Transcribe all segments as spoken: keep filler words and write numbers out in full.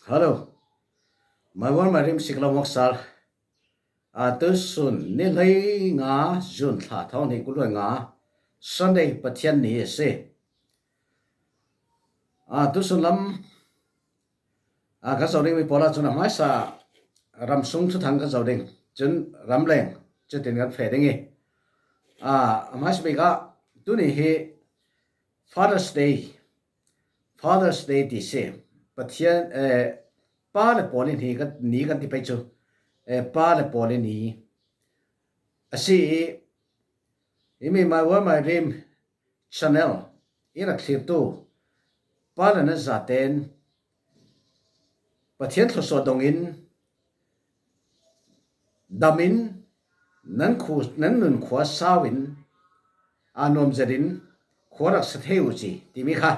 Hello. Maivuan Mairim Siklo Moksal. A, tusun ni hleinga June thla thawng hnih kul le nga, Sunday, Pathian ni a si. A, tusun lam, a, kan zoh ding mi pawl ah cun a hmaisa ramsung thuthang kan zoh ding. Cun ramleng cutin kan feh ding i, a, a hmaisa bik ah tuni hi Father's Day, Father's Day ti si. Pathian, eh, pa le pawl i ni kan, ni kan ti pei cu, eh, pa le pawl i ni a si i, himi Maivuan Mairim channel i rak thlirtu pa le nan zaten Pathian thluasuah dongin damin nan khu, nan nun khua sau in, a, nuam zetin khua rak sa thei uh ci timi kha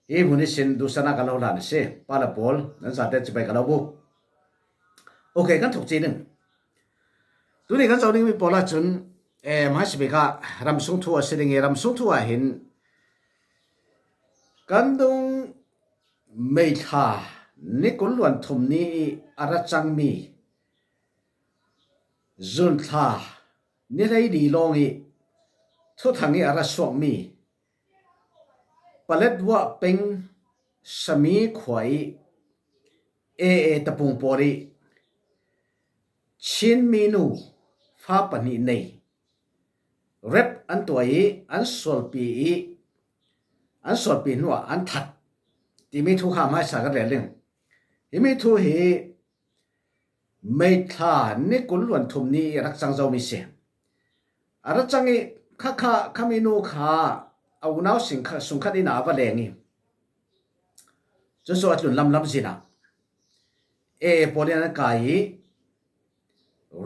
hi hmun ihsin duhsaknak ka lo hlan a si. Pa le pawl, nan zate cibai ka lo bu. Ok, kan thuk ci ding. Tuni kan zoh ding mi pawl ah cun, eh, hmaisa bik ah ramsung thu a si ding i, ramsung thu ah hin kan dung May thla ni kul le thum ni i a ra cangmi, June thla ni hleili lawng i thuthang i a ra suakmi Paletwa peng Sami khua i A A tapung pawl i Chin minu fa pahnih nei rape an tuah i an sualpi i, an sualpi hnuah an that timi thu kha hmaisa kan rel ding. Himi thu hi May thla ni kul le thum ni i a rak cang zomi si. A rak cang i kha, kha, kha minu kha a unau sing kha, sungkhat inn ah a va leng i, cucu a tlun lamlam zin ah A A pawl in an kai i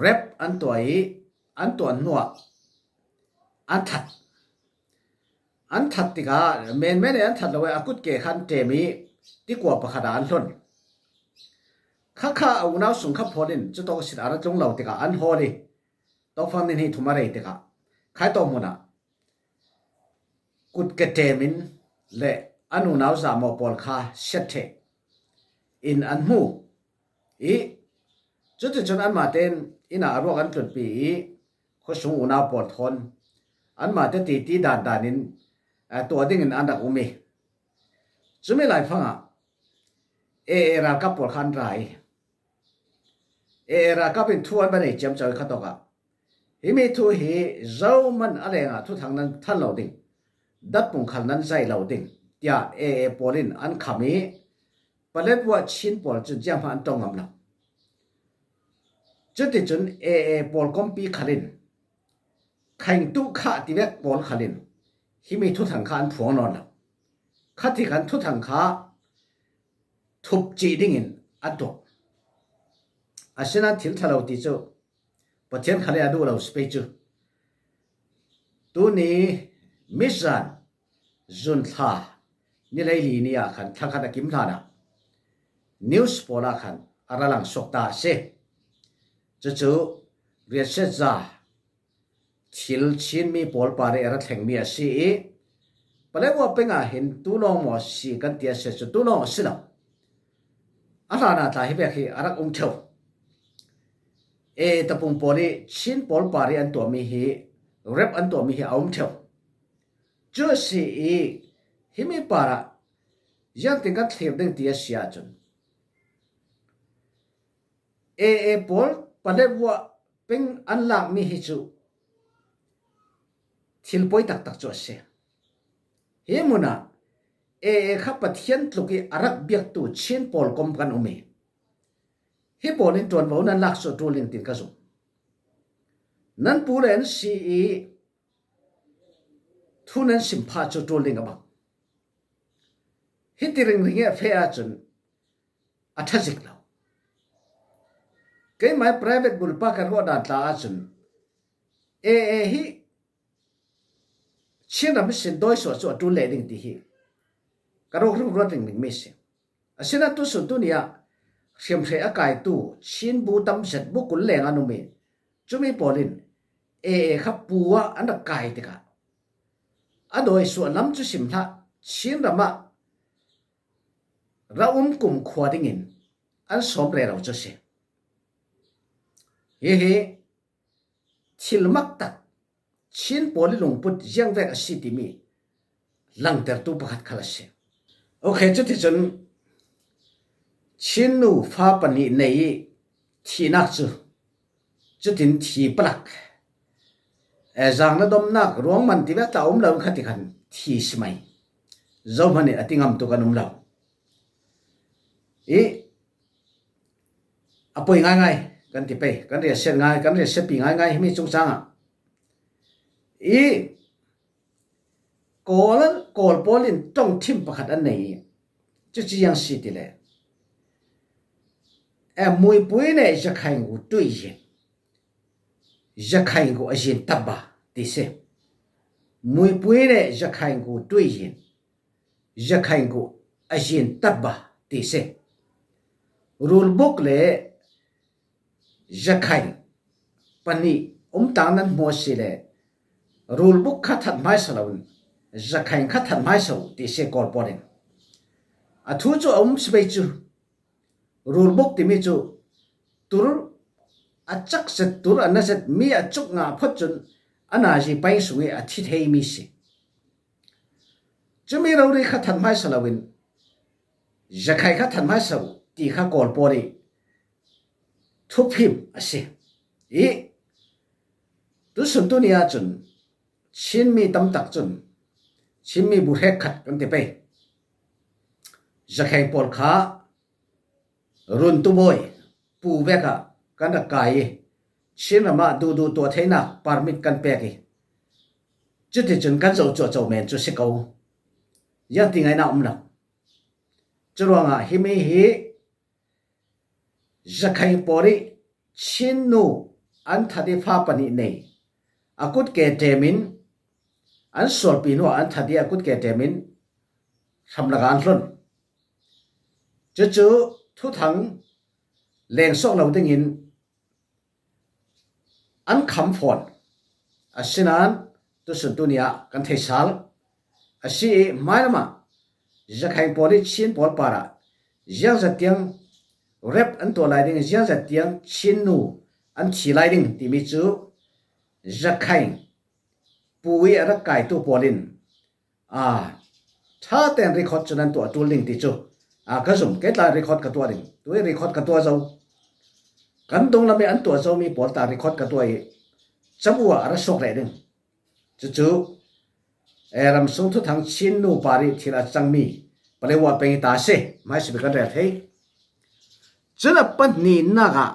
rape an tuah i, an tuah hnuah an that. An that tikah menmen i an that lo i a kut ke kha an ṭem i tikua pakhat ah an hlon. Kha kha a unau sungkhat pawl in cutawk sin a ra tlung lo tikah an hawl i, tawkfang ni hnih thum a rei tikah khaitawk hmun ah kut ke ṭem in le an unau zahmawh pawl kha siat ṭheh in an hmu i, cuticun anmah tein inn ah a ruak an tlunpi i, khuasung unau pawl thawn anmah te titi dandan in, a, tuah dingin an rak um i, cumi laifang ah A A ralkap pawl kha an ra i, A A ralkap in thu an va nei ciamco i khatawk ah, himi thu hi zohman a lengah thuthang nan than lo ding, datpung khal nan zaih lo ding, tiah A A pawl in an kham i, Paletwa Chin pawl cun zianghman an ṭong ngam lo. Cuticun A A pawl kompi khal in, khaingtuh khah tivek pawl khal in himi thuthang kha an phuang nawn lo. Khatik an thuthang kha thup cih dingin an tuah. Asinain thil ṭha lo ti cu Pathian khal in a duh lo si pei cu. Tuni mizan June thla ni hleili ni ah khan thlakhat a kim hlan ah news pawl ah khan a ra lang suak ta a si. Cucu riansiatza thil Chinmi pawl par i a ra thlengmi a si i, Paletwa peng ah hin tulawng maw a si kan ti a si cu tulawng a si lo. A hlan ah tla hi vek hi a rak um ṭheu. A A tapung pawl i Chin pawl par i an tuahmi hi, rape an tuahmi hi a um ṭheu. Cu a si i, himi par ah ziangtin kan thlir ding ti a si ahcun, A A pawl Paletwa peng an lakmi hi cu thil poi taktak cu a si. Hi hmun ah A A kha Pathian tluk i a rak biaktu Chin pawl kom kan um i, hi pawl in ṭuanvo nan lak cu a ṭul ding tin ka zumh. Nan pu le an si i thu nan sim phah cu a ṭul ding a bang. Hiti ringring i a feh ahcun a ṭha zik lo. Keimah private bulpak ka ruah dan tla ahcun A A hi Chinram ihsin dawi suah cu a ṭul leh ding ti hi ka rawk ringruat ringringmi a si. Asinain tusun tuni ah hriamhrei a kaitu Chin bu tam zet bu kul leng an um i, cumi pawl in A A kha pu ah an rak kai tikah a dawi suah lam cu sim hlah, Chinram ah ra um kumkhua dingin an sawm rero cu a si. Hihi thil maktak Chin pawl i lungput ziangvek a si timi langtertu pakhat khal a si. Ok, cuticun Chin nu fa pahnih nei i thihnak cu cutin thi palak, eh, zang na domnak ruangman tivek tla a um lo kha tikhan thi si mai. Zohman i a ti ngamtu kan um lo. I a poi ngaingai kan ti pei, kan riahsiat ngai, kan riahsiatpi ngaingai himi cungcangah i Kawl, Kawl pawl in ṭongthim pakhat an nei i cuci ziang si ti le, eh, muipui ne zakhain gu tuiyin, zakhain gu a zin tabba ti si. Muipui ne zakhain gu tuiyin, zakhain gu a zin tabba ti si. Rulbuk le zakhain pahnih umtang nan hmu a si le, rulbuk kha that hmaisa loin zakhain kha that hmaisa uh ti si Kawl pawl in. A thu cu a um si pei cu, rulbuk timi cu tur a cak zet, tur a na zet, mi a cuk ngah phot cun a nazi paing sung i a thi theimi si. Cumi rori kha that hmaisa loin zakhain kha that hmaisa uh ti kha Kawl pawl i thuphim a si. I tusun tuni ahcun Chinmi tamtak cun, Chinmi bu hrekkhat kan ti pei, zakhain pawl kha runtu bawi pu vekah kan rak kai i Chin ramah duhduh tuah theinak permit kan pek i cuticun kan zoh cuahco men cu si ko. Ziang ti ngaihnak um lo. Curuangah himi hi zakhain pawl i Chin nu an that i fa pahnih nei, a kut ke ṭemin, an sualpi hnuah an that i a kut ke ṭemin hramlak ah an hlon. Cucu thuthang lengsawk lo dingin an kham fawn. Asinain tusun tuni ah kan thei sal a si i, hmailam ah zakhain pawl i Chin pawl parah ziangzat tiang rep an tuah lai ding, ziangzat tiang Chin nu an thi lai ding timi cu zakhain pu i a rak kaitu pawl in, aa, ṭha tein record cu nan tuah ṭul ding ti cu, aa, ka zum, kei tla record ka tuah ding, tu i record ka tuah zo. Kan dunglam i an tuah zomi pawl ta record ka tuah i cabu ah a ra suak reh ding. Cucu, eh, ramsung thuthang Chin nu par i thil a cangmi Palewa peng i ta a si, hmaisabik kan rel thei. Cun a pahnihnak ah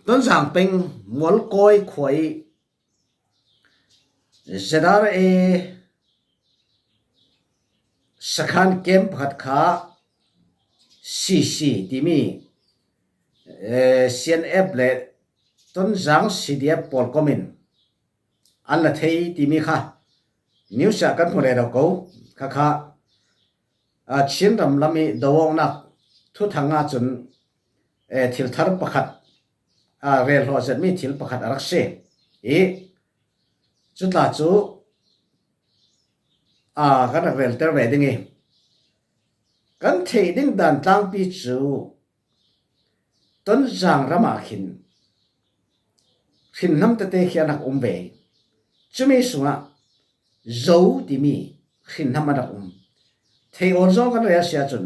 Tonzang peng Mualkawi khua i Z R A sakhan camp pakhat kha C C timi, eh, C N F le Tonzang C D F pawl kom in an la thei timi kha news ah kan hmu rero ko. Kha kha, aa, Chin ram lam i do awknak thuthang ah cun, eh, thil thar pakhat, aa, rel hlawh zetmi thil pakhat a rak si i, cutla cu, aa, kan rak relter ve ding i, kan theih ding dan tlangpi cu Tonzang ram ah khin hrinhnam tete khi an rak um ve. Cumi sungah Zo timi hrinhnam an rak um. Thei awl zong kan rel si ahcun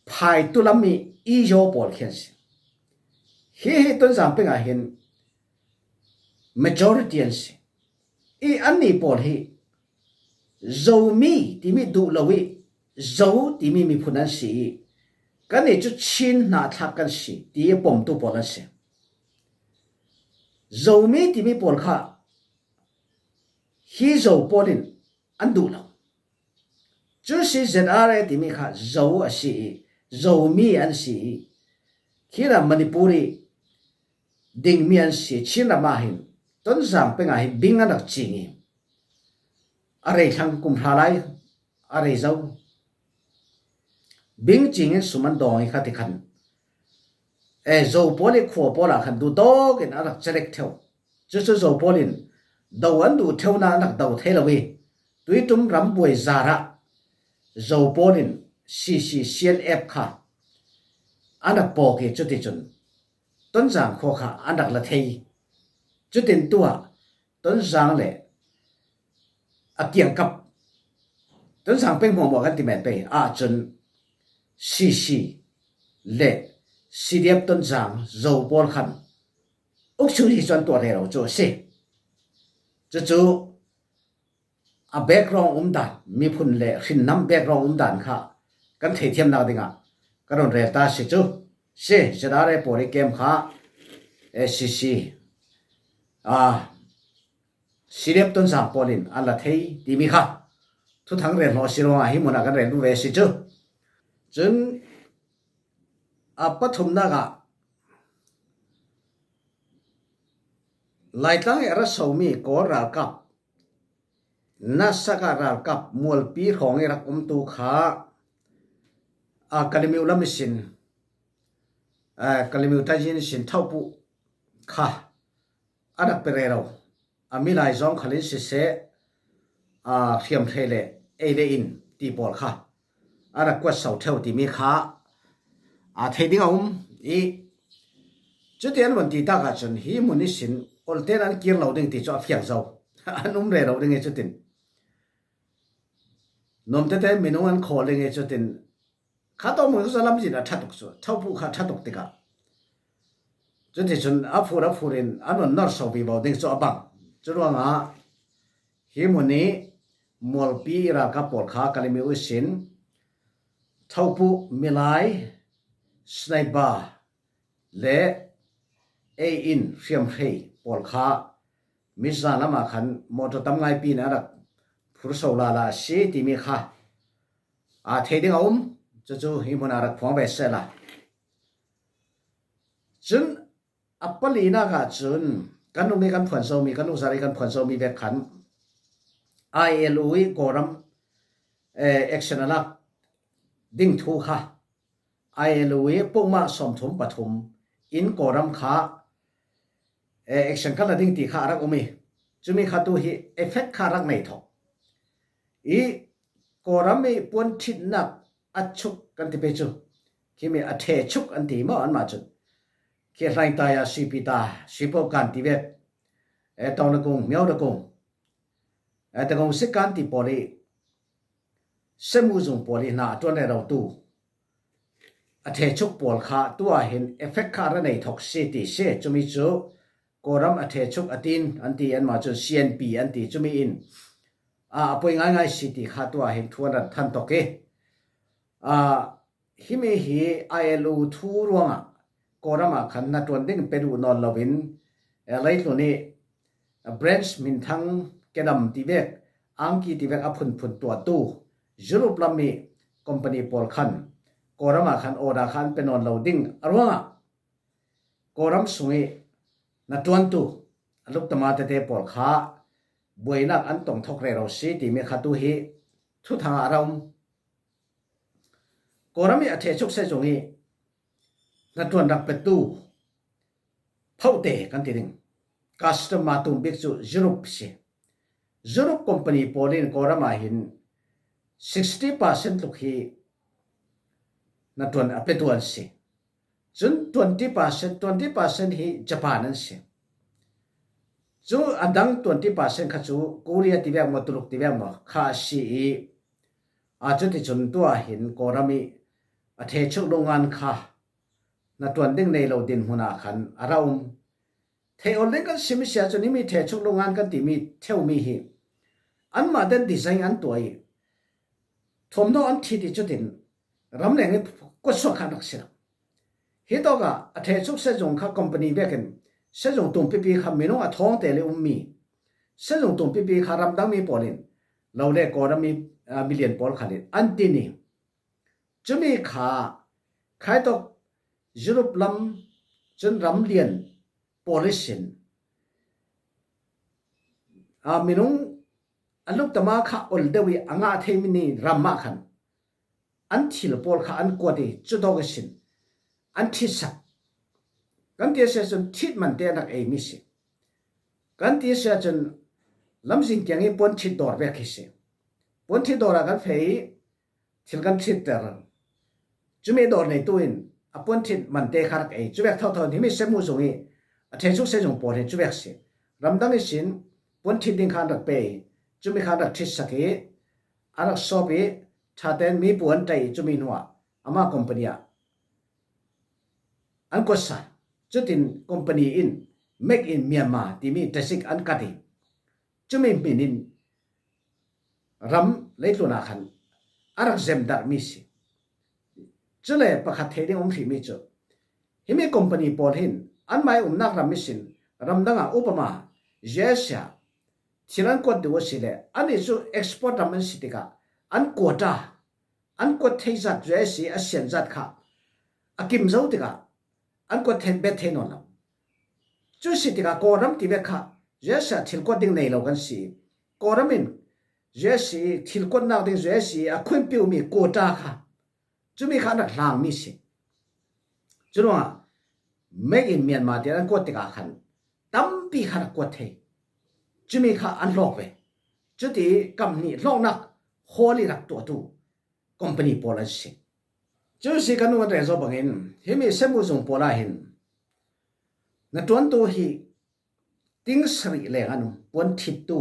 phaitu lam i Izo pawl khi an si. Hi hi Tonzang peng ah hin majority an si. I annih pawl hi Zomi timi duh lo i Zo timi miphun an si i, kannih cu Chin hnahthlak kan si ti i pomtu pawl an si. Zomi timi pawl kha hi Zo pawl in an duh lo. Cu si Z R A timi kha Zo a si i, Zomi an si i, khi ram Manipur i dingmi an si. Chin ram ah hin Tonzang peng ah hin bing an rak cing i, a rei thlang kum hra lai a rei zo. Bing cing in sum an dawng i kha ti khan, eh, Zo pawl i khua pawl ah khan duhdawk in a rak cerek theu. Cucu Zo pawl in do an duh theu nain an rak do thei lo i, Tuitum rambuai zarah Zo pawl in C C C L F kha a na pawk i cuticun Tonzang khua kha a nak la thei. Cutin tuah Tonzang le a kiangkap Tonzang peng hmuahhmuah kan ti men pei ahcun C C le C D F Tonzang Zo pawl khan ukchung hi cuan tuah rero cu a si. Cucu a background umdan, miphun le hrinnam background umdan kha kan theithiamnak dingah ka run rel ta si cu. Si, Z R A pawl i kem kha S C C, a, C D F Tonzang pawl in an la thei timi kha thuthang rel hnawh si ruangah hi munah kan rel ve si cu. Cun a pathumnak ah Laitlang i a ra somi Kawl ralkap, Nasaka ralkap mualpi hrawng i rak umtu kha, a, Kalimiu lam ihsin, a, Kalimiu taizin ihsin thohpuh kha a rak pe rero. A milai zawng khal in siseh, a, hriamhrei le ei le in ti pawl kha a rak kuatso ṭheu timi kha, a, thei ding a um i, cuti an vun ti tak ahcun hi mun ihsin olten an kir lo ding ti cu a fiang zo. An um rero ding i cutin nuam tete minung an khawl ding i cutin kha tawng mun cu lamzin a ṭha tuk cu, thohpuh kha ṭha tuk tikah cuticun a phur a phur in a nun nor so vivo ding cu a bang. Curuangah hi mun i mualpi i ralkap pawl kha Kalimiu ihsin thohpuh, milai, sniper le ei in hriamhrei pawl kha mizan lamah khan motor tam ngaipi in a rak phur so lala a si timi kha, a, thei ding a um. Cucu hi hmun a rak phuang ve sehla. Cun a palinak ah cun kan nung i kan phuan zomi, kan nung zar i kan phuan zomi vek khan I L O i Kawlram, eh, action a lak ding thu kha, I L O i pukmah sawmthum pathum in Kawlram kha, eh, action kan la ding ti kha a rak um i, cumi kha tu hi effect kha a rak nei thawk i, Kawlram i puan ṭhitnak a chuk kan ti pei cu, khimi a ṭhe chuk an ti maw anmah cun? Khi hlaingtai a sipi ta, sipo kan ti vek, eh, tawng na kung, miau na kung, eh, ta kung si kan ti pawl i, semu zung pawl i hna a ṭuan rero tu a ṭhe chuk pawl kha tuah hin effect kha a ra nei thawk si ti si. Cumi cu Kawlram a ṭhe chuk a tin an ti, anmah cun C N P an ti. Cumi in, a, a poi ngaingai si ti kha tuah hin thu an rak than thawk i, a, himi hi I L O thu ruangah Kawlram ah khan hnaṭuan ding pe duh nawn loin, eh, leitlun i branch hminthang kedam ti vek, angki ti vek a phunphun tuahtu Europe lam i company pawl khan Kawlram ah khan order kha an pe nawn lo ding a ruangah Kawlram sung i hnaṭuantu a luktama tete pawl kha buainak an tong thawk rero si timi kha tu hi thuthang ah a ra um. Kawlram i a ṭhe chuk seh zung i hnaṭuan rak petu phote kan ti ding customer tum bik cu Europe si. Europe company pawl in Kawlram ah hin sixty percent tluk hi hnaṭuan a petu an si. Cun twenty percent, twenty percent hi Japan an si. Cu a dang twenty percent kha cu Korea ti vek maw, Tuluk ti vek maw kha a si i, a, cuticun tuah hin Kawlram i a ṭhe chuk lungngan kha hnaṭuan ding nei lo dinhmun ah khan a ra um. Theih ol ding kan sim i si ahcun himi ṭhe chuk lungngan kan timi ṭheumi hi anmah dan design an tuah i, thuamhnaw an ṭhit i cutin ramleng i kuatsuak kha an rak si lo. Hi tawkah a ṭhe chuk sezung kha company vekin sezung tumpipi kha minung a thawngte le ummi sezung tumpipi kha ramdangmi pawl in lo le Kawlram mi, aa, milian pawl khalin an tin i, cumi kha khaitawk Europe lam cun ramlian pawl ihsin, aa, minung a luktama kha ol deuh i a ngah theimi ni ram ah khan an thil pawl kha an kuat i cutawk ihsin an ṭhitsak. Kan ti a si ahcun ṭhit mante an rak eimi si. Kan ti a si ahcun lamzin kiang i puan ṭhit dawr vek hi si. puanthit dawrah kan feh i thil kan thitter. Cumi dawr neitu in a puanthit mante kha rak ei. Cuvek thotho in himi Semu zung i a Thechuk Sezung pawl hi cuvek si. Ramdang ihsin puanthit ding khan rak pe i cumi khan rak thitsak i a rak sawp i ṭhaten mi puan ṭai i cumi hnuah ama company ah an kuatsa. Cutin company in Make in Myanmar timi tazik an kat i cumi hmin in ram leitlun ah khan a rak zemdarh mi si. Cule pakhat thei ding um hrih mi cu himi company pawl hin anmai umnak ram ihsin ramdang ah upama U S A thil an kuat duh a si le annih cu export ram an si tikah an quota an kuat thei zat U S A a sian zat kha a kim zo tikah an kuat thei bet thei nawn lo. Cu si tikah Kawlram ti vek kha U S A thil kuat ding nei lo kan si. Kawlram in U S A thil kuatnak ding U S A a khunpiu mi quota kha cumi kha an rak hlang mi si. Curuangah Make in Myanmar tiah an kuat tikah khan tampi kha rak kuat thei. Cumi kha an hlawk ve. Cuti kam hnih hlawknak hawl i rak tuahtu company pawl an si. Cu si kan nu kan rel zo bangin himi Semu zung pawl ah hin na ṭuantu hi ting sarih leng an um, puan thittu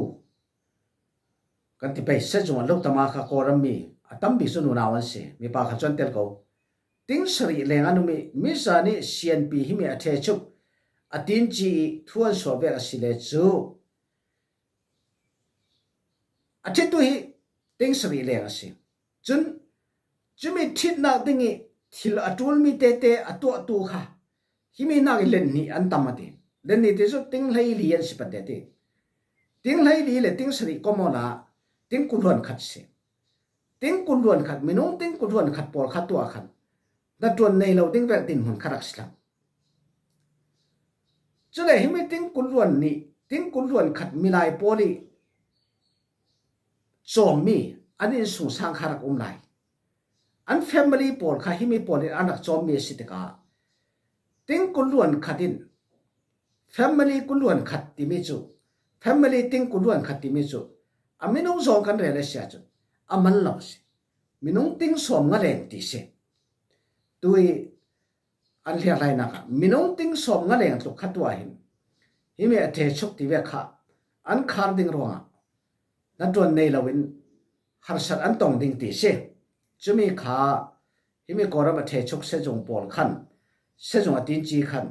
kan ti pei. Sezung a lo tama kha Kawlram mi a tampi cu nunau an si, mipa kha cu an tel ko. Ting sarih leng an um i mizan i sianpi himi a Thechuk a tinci i thu an suah vek a si le cu a thittu hi ting sarih leng a si. Cun cumi thitnak ding i thil a ṭulmi tete a tuahtu kha himi nak i len hnih an tam a ti. Len hnih ti cu ting hleili an si pat te ti. Ting hleili le ting sarih komawla ting kuluan khat si. Ting kuluan khat, minung ting kuluan khat pawl kha tuah khan hnaṭuan nei lo ding vek dinhmun kha rak si lo. Cule himi ting kuluan nih, ting kuluan khat milai pawl i cawmmi an innsungsang kha rak um lai. An family pawl kha himi pawl in an rak cawmmi a si tikah ting kuluan khat in family kuluan khat timi cu, family ting kuluan khat timi cu a minung zawng kan rel a si ahcun a man lo a si. Minung ting sawm nga leng ti si. Tui an hliarhlainak ah minung ting sawm nga leng tluk kha tuah hin himi a Thechuk ti vek kha an khar ding ruangah hnaṭuan nei loin harsat an tong ding ti si. Cumi kha himi Kawlram a Thechuk Sezung pawl khan, Sezung a tinci khan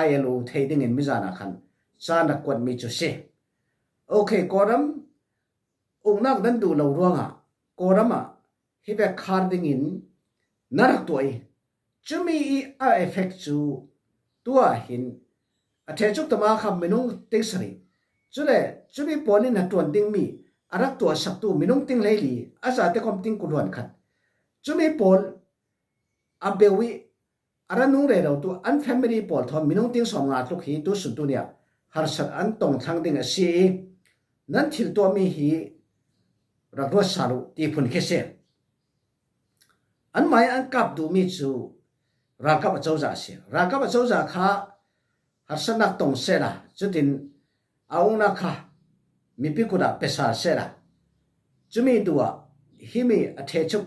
I L O thei dingin mizan ah khan caan rak kuatmi cu si. Okay, Kawlram uknak nan duh lo ruangah Kawlram ah hi vek khar dingin na rak tuah i, cumi i a effect cu tuah hin a Thechuk tama kha minung ting sarih, cule cumi pawl in hnaṭuan dingmi a rak tuahsaktu minung ting hleili, a zate kom ting kuluan khat, cumi pawl a beu i a ra nung rero tu an family pawl thawn minung ting sawm nga tluk hi tu sun tu nia harsat an tong thlang ding a si i, nan thil tuahmi hi rak ruat sal uh ti phun khi si. Anmai an kap duhmi cu ralkap acozah a si. Ralkap acozah kha harsatnak tong sehla, cutin a uknak kha mipi kut ah pe sal sehla, cumi duh ah himi a Thechuk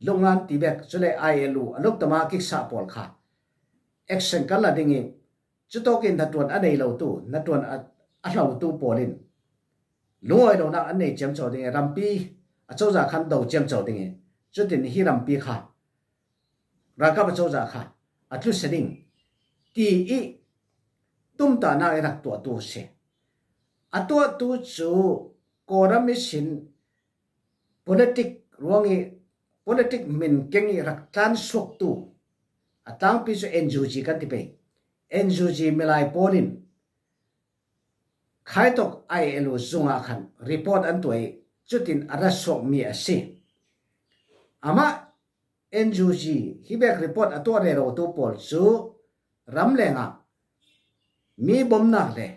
lungngan ti bek, cule I L O a luk tama kiksa pawl kha action kan la ding i, cutawkin hnaṭuan a nei lotu, hnaṭuan a, a hlotu pawl in lungawi lonak an nei ciamco ding i, rampi acozah khan do ciamco ding i, cutin hi rampi kha ralkap acozah kha a tlusia ding ti i tumtahnak i rak tuahtu a si. A tuahtu cu Kawlram ihsin politik ruang i, politik min keng i rak tlansuaktu a tlangpi cu N U G kan ti pei. N U G milai pawl in Khaitawk I L O zungah khan report an tuah i, cutin a ra suakmi a si. Amah N U G hi bek report a tuah rerotu pawl cu ramleng ah mi bomnak le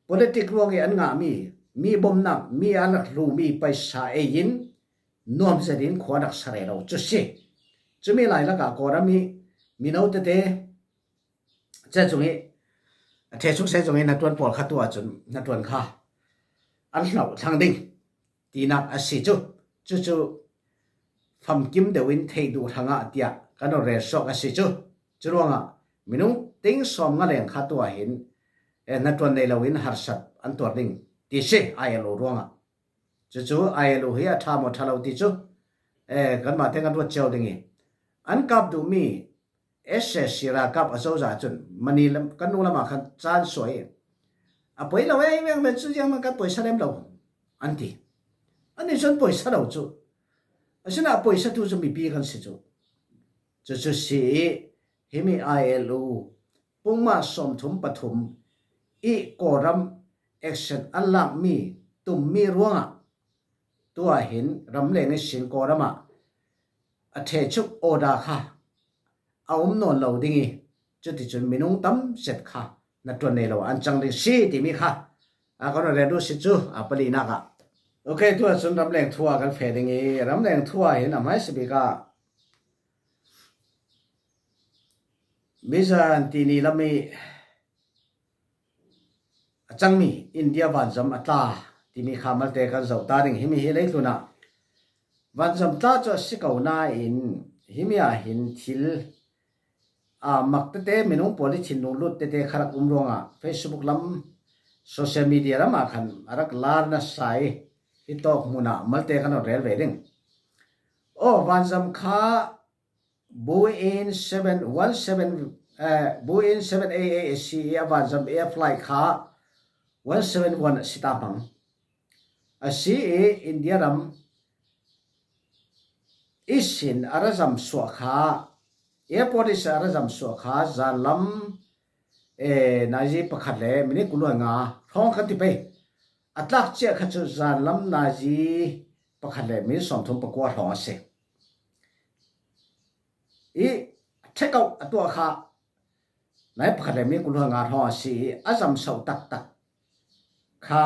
politik ruang i an ngahmi mi bomnak, mi a rak hlumi paisa ei in nuam zetin khua rak sa rero cu si. Cumi lailak ah Kawlram i mino tete Sezung i, a Thechuk Sezung i hnaṭuan pawl kha tu ahcun hnaṭuan kha an hloh thlang ding tinak a si cu. Cucu famkim deuhin thei duh hrangah tiah kan rawn rel suak a si cu. Curuangah minung ting sawmnga leng kha tu ah hin, eh, hnaṭuan nei loin harsat an tuar ding ti si, I L O ruangah. Cucu I L O hi a ṭha maw ṭha lo ti cu, eh, kanmah te kan ruat cio ding i, an kap duhmi S S C ralkap a cozah cun mani lam, kan nu lamah khan caan suah i, "A poi lo e, veng ven cu ziang man kan poisa lem lo," an ti. Annih cun poisa lo cu, asinain a poisa tu cu mipi kan si cu. Cucu si i, himi I L O pungmah sawmthum pathum i Kawlram action an lakmi tummi ruangah tu ah hin ramleng ihsin Kawlram ah a ṭhechuk order kha a um nawn lo ding i, cuticun minung tam zet kha hnaṭuan nei lo an cang ding si timi kha a kan rawn rel duh si cu, a palinak ah. Ok, tu ah cun ramleng thu ah kan feh ding i, ramleng thu ah hin a hmaisa bik ah Mizan tini lam i a cangmi India vanzam a tla timi kha malte kan zoh ta ding. Himi hi leitlun ah vanzam tla cu a si ko nain, himi ah hin thil, aa, mak tete, minung pawl i thinlung lut tete kha rak um ruangah Facebook lam, social media lam ah khan a rak lar nasa i, hi tawk hmun ah malte kan rawn rel ve ding. Aw, vanzam kha Boeing seven one seven, eh, Boeing seven eight eight a si i, a vanzam air flight kha one seven one a si ta hmang. A si i, India ram ihsin a ra zam suah kha, airport ihsin a ra zam suah kha, zanlam, eh, nazi pakhat le minute kul hluan nga hrawng kan ti pei. A tlak ciah kha cu zanlam nazi pakhat le minute sawmthum pakua hrawng a si. I, check out a tuah kha, nai pakhat le minute kul hluan nga hrawng a si i, a zam so taktak kha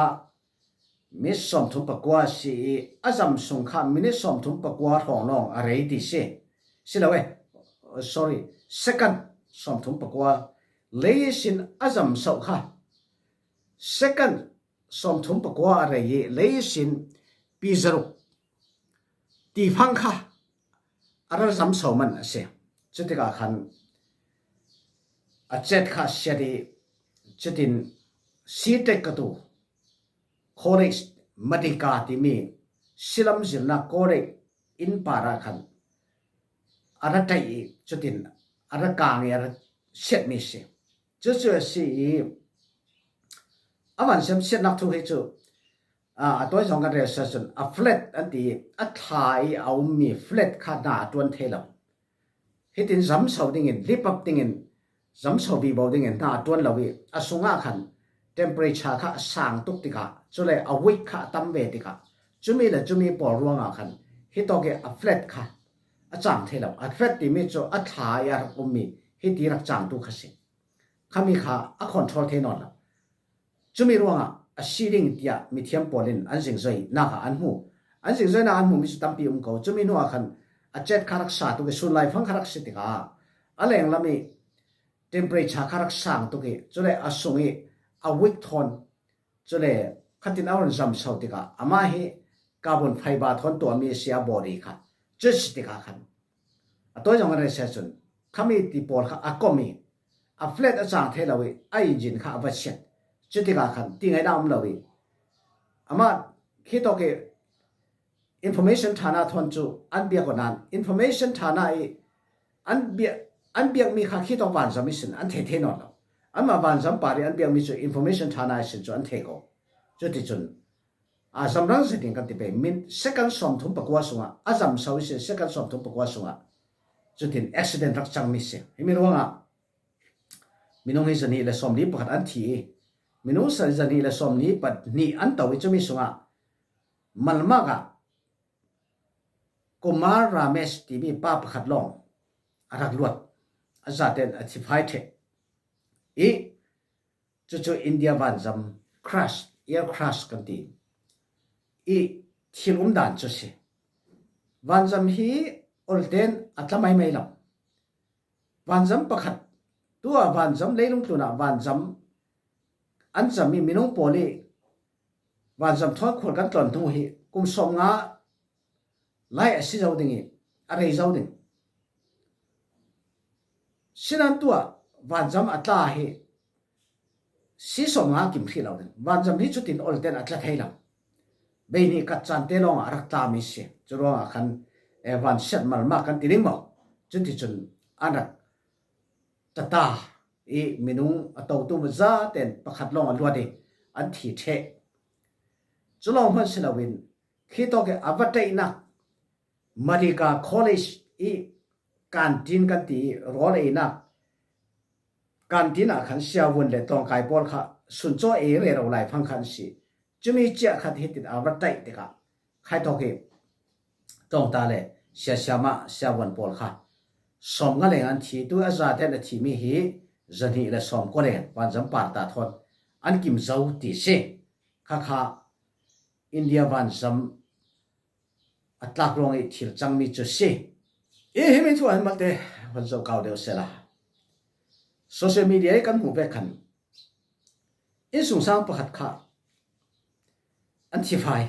minute sawmthum pakua a si i, a zam sung kha minute sawmthum pakua hrawng lawng a rei ti si. Si lo e, sorry, second sawmthum pakua. Lei ihsin a zam so kha second sawmthum pakua a rei i, lei ihsin pi zaruk ti hmang kha a ra zam so man a si. Cutikah khan a cet kha a siat i, cutin C-Tech katu College Madika timi silam zirna college inn parah khan a ra ṭaih i, cutin a ra kang i a ra siatmi si. Cucu a si i, a vanzam siatnak thu hi cu, aa, a tawi zong kan rel sa cun, a flat an ti i, a thla i a ummi flat kha hna a ṭuan thei lo. Hitin zam so dingin, lipap dingin, zam so vivo dingin hna a ṭuan lo i, a sungah khan temperature kha a sang tuk tikah, cule a weight kha a tam ve tikah, cumi le cumi pawl ruangah khan hitawk i a flat kha a cang thei lo. A flat timi cu a thla i a rak ummi hiti rak cangtu kha si. Khami kha a control thei nawn lo. Cumi ruangah a si ding tiah mithiam pawl in an zingzoinak ah an hmu. An zingzoinak an hmumi cu tampi um ko. Cumi hnuah khan a cet kha rak sa tuk i, sun laifang kha rak si tikah a lenglam i temperature kha rak sang tuk i, cule a sung i a weight thawn, cule khatin a hun zam so tikah amah hi carbon fiber thawn tuahmi a si, a body kha. Cu si tikah khan a tawi zong a rei sia cun, khami ti pawl kha a kom i, a flat a cang thei lo i, a engine kha a va siat. Cutikah khan ti ngaihna um lo i, amah khi tawk i information ṭhana thawn cu an biak aw nan, information ṭhana i an biak, an biakmi kha khi tawk vanzam ihsin an thei thei nawn lo. Anmah vanzam par i an biakmi cu information ṭhana ihsin cu an thei ko. Cuticun a zamrang zet ding kan ti pei. Min second sawmthum pakua sungah a zam so ihsin, second sawmthum pakua sungah cutin accident rak cangmi si. Himi ruangah minung hi zahnih le sawmli pakhat an thi i, minung sa zahnih le sawmli pahnih an to i, cumi sungah Malmak ah Kumar Ramesh timi pa pakhat lawng a rak luat, a zaten a thi fai ṭheh i, cucu India vanzam crash, air crash kan ti i, thil um dan cu si. Vanzam hi olten a tla maimai lo. Vanzam pakhat, tuah vanzam, leilung tlunah vanzam an zam i, minung pawl i vanzam thawn khual kan tlawn hnu hi kum sawmnga lai a si zo ding i, a rei zo ding. Sinan tua vanzam a tla hi si sawm nga kim hrih lo ding. Vanzam hi chutin olten a tla thei lo. Bei nih kat chan te lawngah a rak tla mi si. Churuangah khan, eh, van siat malmak kan ti ding maw? Chuticun an rak tata i minung a totu zaten pakhat lawng a luat i an thi ṭheh. Cu lawng hman si loin khi tawk i a va ṭaihnak Mariga College i canteen kan ti i rawl einak canteen ah khan siavun le tlawngkai pawl kha suncaw ei rero lai fang kha an si. Cumi ciah khat hitin a va ṭaih tikah khaitawk hi tlawngta le siasiama siavun pawl kha sawm nga leng an thi. Tu a zaten a thimi hi zahnih le sawm kua leng vanzam par ta thawn an kim zo ti si. Khakha India vanzam a tlak ruang i thil cangmi cu si. I himi thu an malte hon zoh kau deuh sela social media i kan hmuh vek khan innsungsang pakhat kha an thi fai.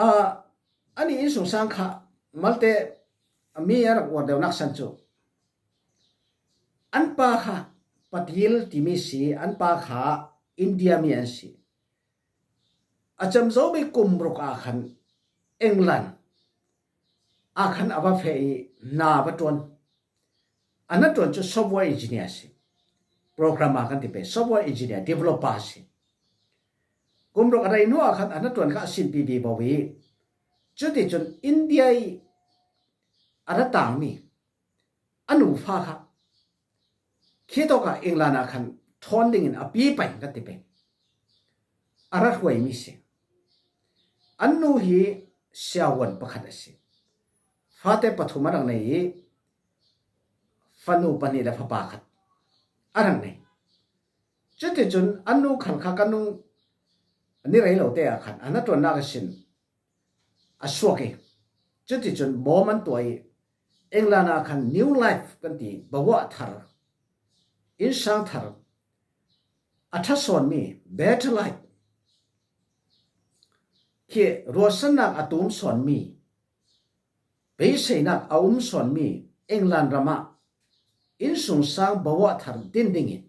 A, ani innsungsang kha malte mi a rak uar deuhnak san cu an pa kha Patil timi si, an pa kha India mi an si. A cem zomi kum ruk ah khan England ah khan a va feh i hna va ṭuan. A hnaṭuan cu software engineer a si. Programmer kan ti pei, software engineer, developer a si. Kum ruk a rei hnu ah khan a hnaṭuan kha a sin pipi bo i cuticun India i a ra tangmi a nufa kha khi tawkah England ah khan ṭhawn dingin a pi pain kan ti pei. A ra hruaimi si. An nu hi siavuan pakhat a si. Fate pathum a rak nei i fanu pahnih le fapa khat a rak nei. Cuticun an nu khal kha kan nung ni rei lo te ah khan a hnaṭuannak a sin a suak i cuticun bawm an tuah i England ah khan new life kan ti, bawa thar, innsang thar a ṭha sawnmi, better life khi ruahsannak a tum sawnmi, beiseinak a um sawnmi England ramah innsungsang bawa thar din dingin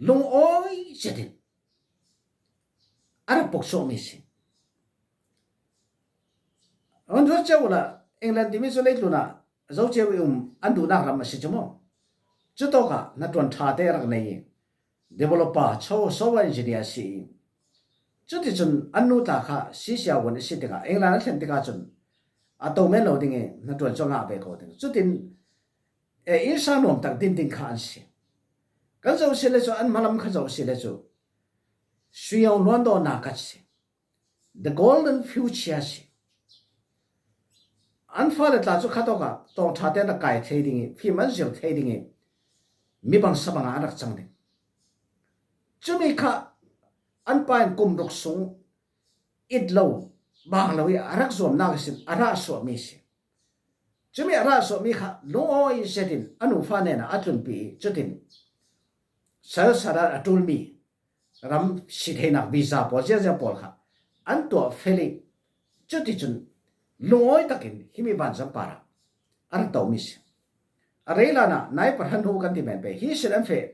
lungawi zetin a rak pok suakmi si. Hon ruat cio uhla England timi cu leitlunah zo cio i um an duhnak ram a si cu maw? Cutawkah hnaṭuan ṭha te a rak nei i developer, cho, software engineer a si i cuticun an nu tla kha sisia vuan a si tikah England a thlen tikah cun a to men lo ding i hnaṭuan cu a ngah ve ko ding. Cutin e, innsang nuam tak din ding kha an si. Kan zoh si le cu an hmalam kha zoh si le cu suiang luandawna kat si. The golden future si. An fale tla cu khatawkah tawngṭha te an rak kai thei ding i fim an zir thei ding i mi bangsa bangah an rak cang ding. Cumi kha an pa in kum ruk sung it lo bang lo i a rak zuamnak ihsin a rah suahmi si. Cumi a rah suahmi kha lungawi zetin a nufa hnenah a tlunpi i cutin sal sadan a ṭulmi ram si theinak visa pawl ziazia pawl kha an tuah fel i cuticun lungawi takin himi vanzam parah a rak tomi si. A rei lanah nai pahra hnu kan ti men pe hi sin an feh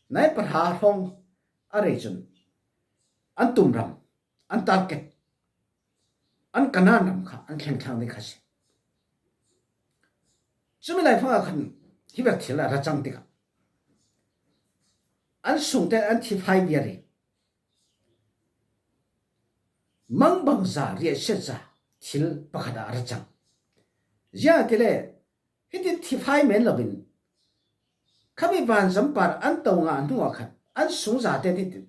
nai pahra hrawng a rei cun an tum ram, an target, an Kanan ram kha an thleng thlang ding kha si. Cumi laifangah khan hi vek thil a ra cang tikah an sungte an thi fai viar i mangbangza riahsiatza thil pakhat ah a ra cang. Ziangahtile hitin thi fai men loin khami vanzam par an to ngah hnuah khan an sungzate hitin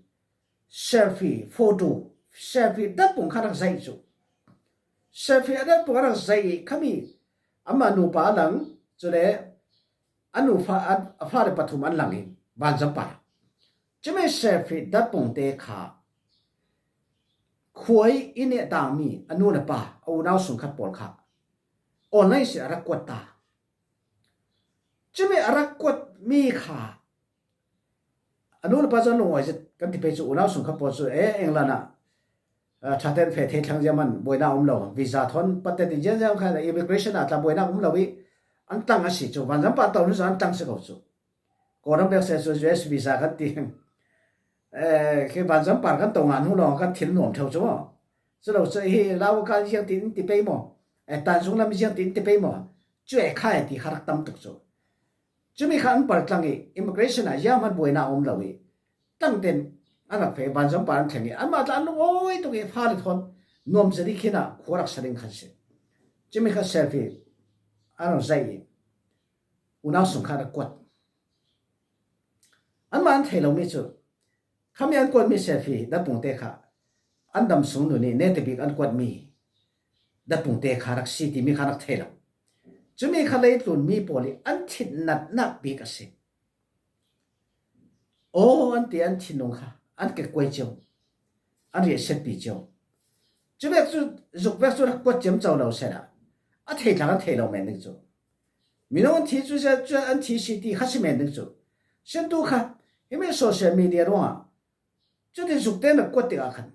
selfie, photo, selfie datpung kha rak zaih cu. Selfie a datpung a rak zaih i khami amah nupa a lang, cule a nufa, a, a fale pathum an lang i vanzam par. Cumi selfie datpung te kha khuai i neh tangmi a nu le pa, a unau sungkhat pawl kha online sin a rak kuat ta. Cumi a rak kuat mi kha a nu le pa cu an lungawi zet kan ti pei cu unau sungkhat pawl cu e England ah Ṭhaten feh thei thlang ziaman buaina um lo, visa thawn patte ti ziangziang khan immigration a tla buaina um lo i an tlang a si cu, vanzam par to nu zong an tlang si ko cu. Kawlram bek se cu U S visa kan ti. Khi vanzam par kan to ngah hnu lawng kan thil nuam ṭheu cu maw? Cu lo cu hi Lau kal ziang ti in ti pei maw? Tanzung lam ziang ti in ti pei maw? Cu e kha e ti kha rak tam tuk cu. Cumi kha an paltlang i immigration ah zianghman buaina a um lo i tlangten an rak feh i vanzam par an thleng i anmah tla an lungawi tuk i fa le thawn nuam zet i khin ah khua rak sa ding khan si. Cumi kha selfie an rak zaih i unau sung kha an rak kuat. Anmah an thei lomi cu khami an kuatmi selfie datpungte kha an dam sung nun i nete bik an kuatmi datpungte kha rak si timi kha rak thei lo. Cumi kha leitlun mi pawl i an thitnatnak bik a si. Aw an ti an thinlung kha an kekkuai cio, an riahsiatpi cio. Cuvek cu zuk vek cu rak kuat ciamco lo sehla a thei tlang an thei lo men ding cu. Minung an thi cu zia cu an thi si ti kha si men ding cu. Sintu kha himi social media ruangah cuti zukte na kuat tikah khan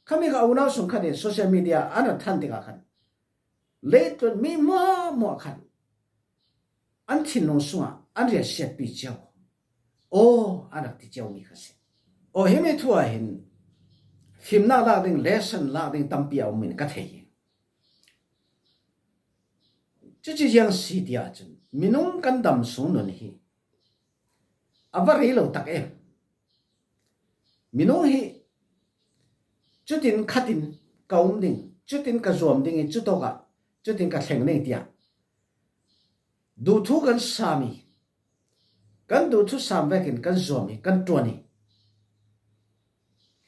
khami kha unau sung khan in social media an rak than tikah khan leitlun mi hmuahhmuah khan an thinlung sungah an riahsiatpi cio. Aw an rak ti ciomi kha si. Aw himi thu ah hin fimnak lak ding, lesson lak ding tampi a um in ka thei hi. Cucu ziang si ti ahcun minung kan dam sung nun hi a va rei lo tak em. Minung hi cutin khatin ka um ding, cutin ka zuam ding i cutawkah cutin ka thleng ding tiah duhthu kan sam i kan duhthu sam vekin kan zuam i kan ṭuan i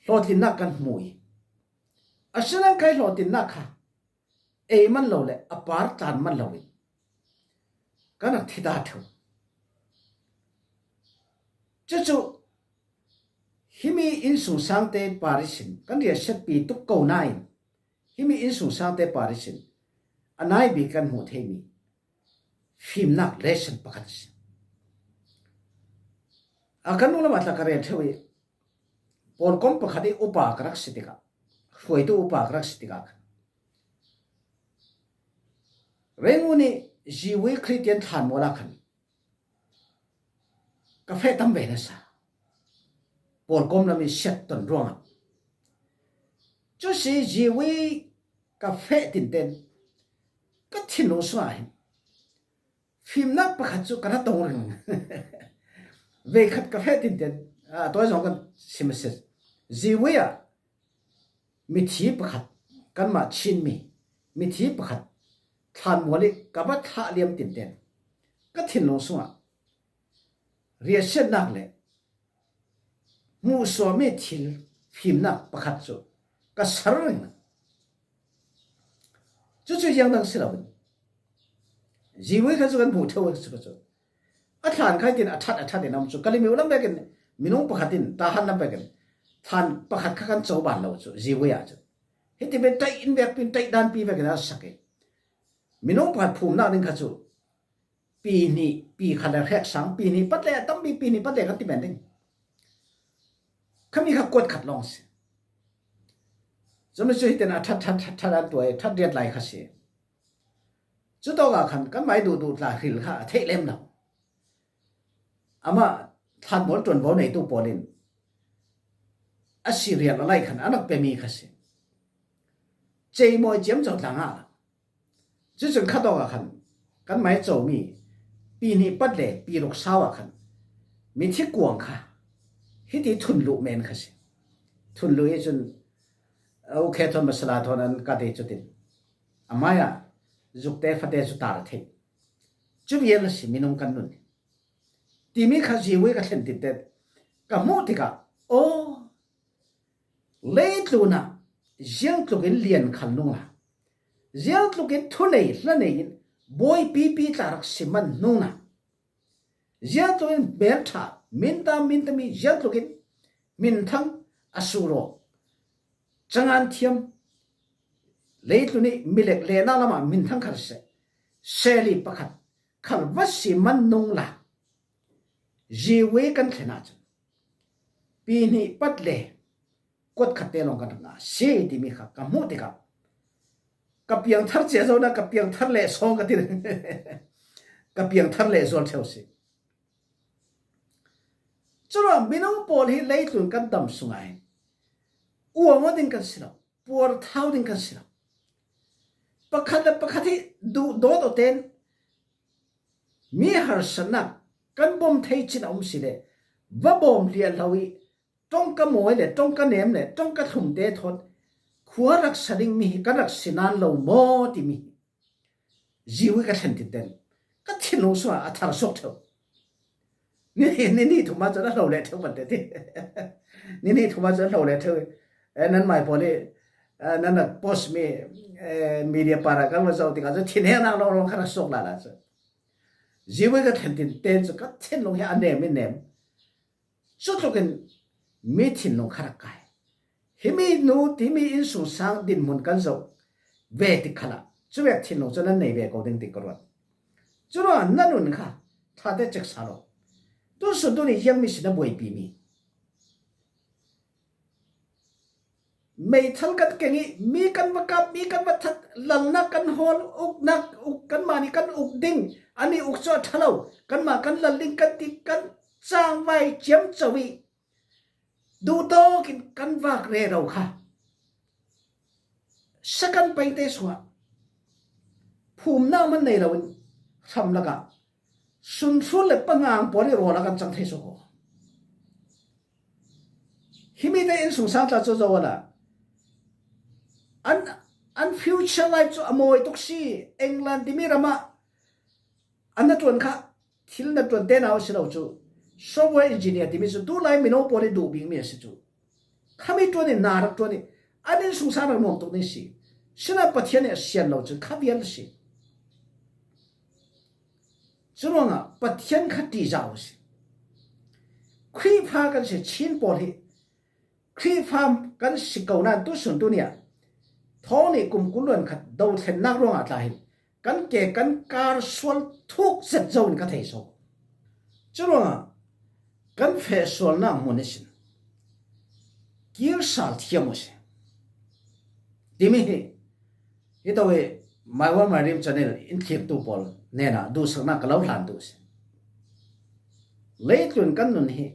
hlawhtlinnak kan hmu i asinan kei hlawhtlinnak kha ei man lo le a par tlan man loin kan rak thi ta ṭheu. Cucu himi innsungsangte par ihsin kan riahsiatpi tuk ko nain himi innsungsangte par ihsin a nai bik kan hmuh theimi fimnak lesson pakhat a si. A kan nunglam ah tla ka rel ṭheu i pawlkom pakhat i upa ka rak si tikah, hruaitu upa ka rak si tikah khan Rangoon i Ziwei Khristian thlanmual ah khan ka feh tam ve nasa. Pawlkom lam i siat ton ruangah cu si Ziwei ka feh tinten ka thinlung sungah hin fimnak pakhat cu ka ra tong ring. Veikhat ka feh tinten a tawi zong kan sim a si. Ziwei ah mithi pakhat, kanmah Chinmi mithi pakhat thlanmual i ka va thlah liam tinten ka thinlung sungah riahsiatnak le hmuhsuahmi thil fimnak pakhat cu ka ser ring. Cucu ziangdang si loin Ziwei kha cu kan hmuh ṭheu a si cu. A thlan kha hitin a ṭhat a ṭhat in a um cu Kalemyo lam vekin minung pakhat in Tahan lam vekin thlan pakhat kha kan coban lo cu Ziwei ah cu. Hiti pen taih in vekpi in taih danpi vekin a sak i minung pakhat phumnak ding kha cu pi hnih pi khat le hrek sang pi hnih pat le a tampi pi hnih pat le kan ti men ding. Khami kha kuat khat lawng si. Cumi cu hitin a ṭhat ṭhat ṭhat ṭhat an tuai ṭhat riat lai kha si. Cutawkah khan kan mai duhduh tla hril kha a theih lem lo. Amah thlanmual ṭuanvo neitu pawl in a si rial a lai khan a rak pemi kha si. Ceimawi ciamco tla ngah lo. Cucun khatawkah khan kan mai comi pi hnih pat le pi ruk sau ah khan mithi kuang kha hiti thunluh men kha si. Thunluh i cun ukhe thawn masala thawn an ka te cutin a mai ah zukte fate cu tar a theih. Cu vial a si minung kan nun timi kha Ziwei ka thlen tinte ka hmuh tikah aw leitlun ah ziangtlukin lian khal nungla ziangtlukin thunei hlanei in buaipipi tla rak si man nungla ziangtlukin melṭha minta mintami ziangtlukin minthang a suraw cangan thiam leitlun i milek lehnak lamah minthang khat seh seli pakhat khal va si man nungla Ziwei kan thlen ahcun pi hnih pat le kuat khatte lawng kan rak ngah si timi kha ka hmuh tikah ka piangthar cia zo na, ka piangthar leh sawng ka ti. Ka piangthar leh zual ṭheu si. Curuangah minung pawl hi leitlun kan dam sungah hin uang aw ding kan si lo, puarthau ding kan si lo. Pakhat le pakhat hi duh dawt awten mi harsatnak kan bawm thei cin a um si le va bawm liah lo ih, ṭawngka mawi le ṭawngka nem le ṭawngka thlumte thawn khua rak sa ding mi hi kan rak si nain lo maw timi hi ziwi ka thlen tinten ka thinlung sungah a thar suak ṭheu. Ni, ni, ni thuma cun a hlo leh ṭheu pante ti. Ni, ni thuma cun a hlo leh ṭheu. Eh, nan mai pawl ih, eh, nan rak post mi, eh, media para kan va zoh tikah cun thinhengnak lawnglawng kha rak suak lala cu. Ziwi ka thlen tinten cu ka thinlung hi a nem ih nem. Cutlukin mi thinlung kha rak kai. Himi nu timi innsungsang dinhmun kan zoh ve tik khalah cuvek thinlung cu nan nei ve ko ding ti ka ruat. Curuangah na nun kha thlate cek sal aw. Tusun tuni ziangmi si na buaipimi. Meithal kan keng ih mi kan va kap, mi kan va that, lalnak kan hawl, uknak uk kanmah nih kan uk ding, an ih uk cu a ṭha lo, kanmah kan lal ding kan ti, kan cangvai ciamco ih duhtawkin kan vak rero kha. Second paite sungah phumnak man nei loin hram lakah sunhrul le pangang pawl ih rawl a kan cang thei suak aw. Himi te innsungsang tla cu zoh awla an, an future life cu a mawi tuk si. England timi ramah an na ṭuan kha thil na ṭuan te nau a si lo cu, software engineer timi cu tulai mino pawl ih duh bikmi a si cu. Khami ṭuan ih na rak ṭuan ih an innsungsang rak nuam tuk ding si. Sinain Pathian ih a sian lo cun kha vial a si. Curuangah Pathian kha ṭihzah uh si. Khrihfa kan si Chin pawl hi Khrihfa kan si ko nain tusun tuni ah thawng nih kum kul luan khat dothlennak ruangah tla hin kan ke kan kar sual thuk zet zo in ka thei so. Curuangah kan feh sualnak hmun ihsin kir sal thiam uh si. Timi hi, hi to hi My World My Dream Channel in thlirtu pawl hnenah duhsaknak ka lo hlan duh si. Leitlun kan nun hi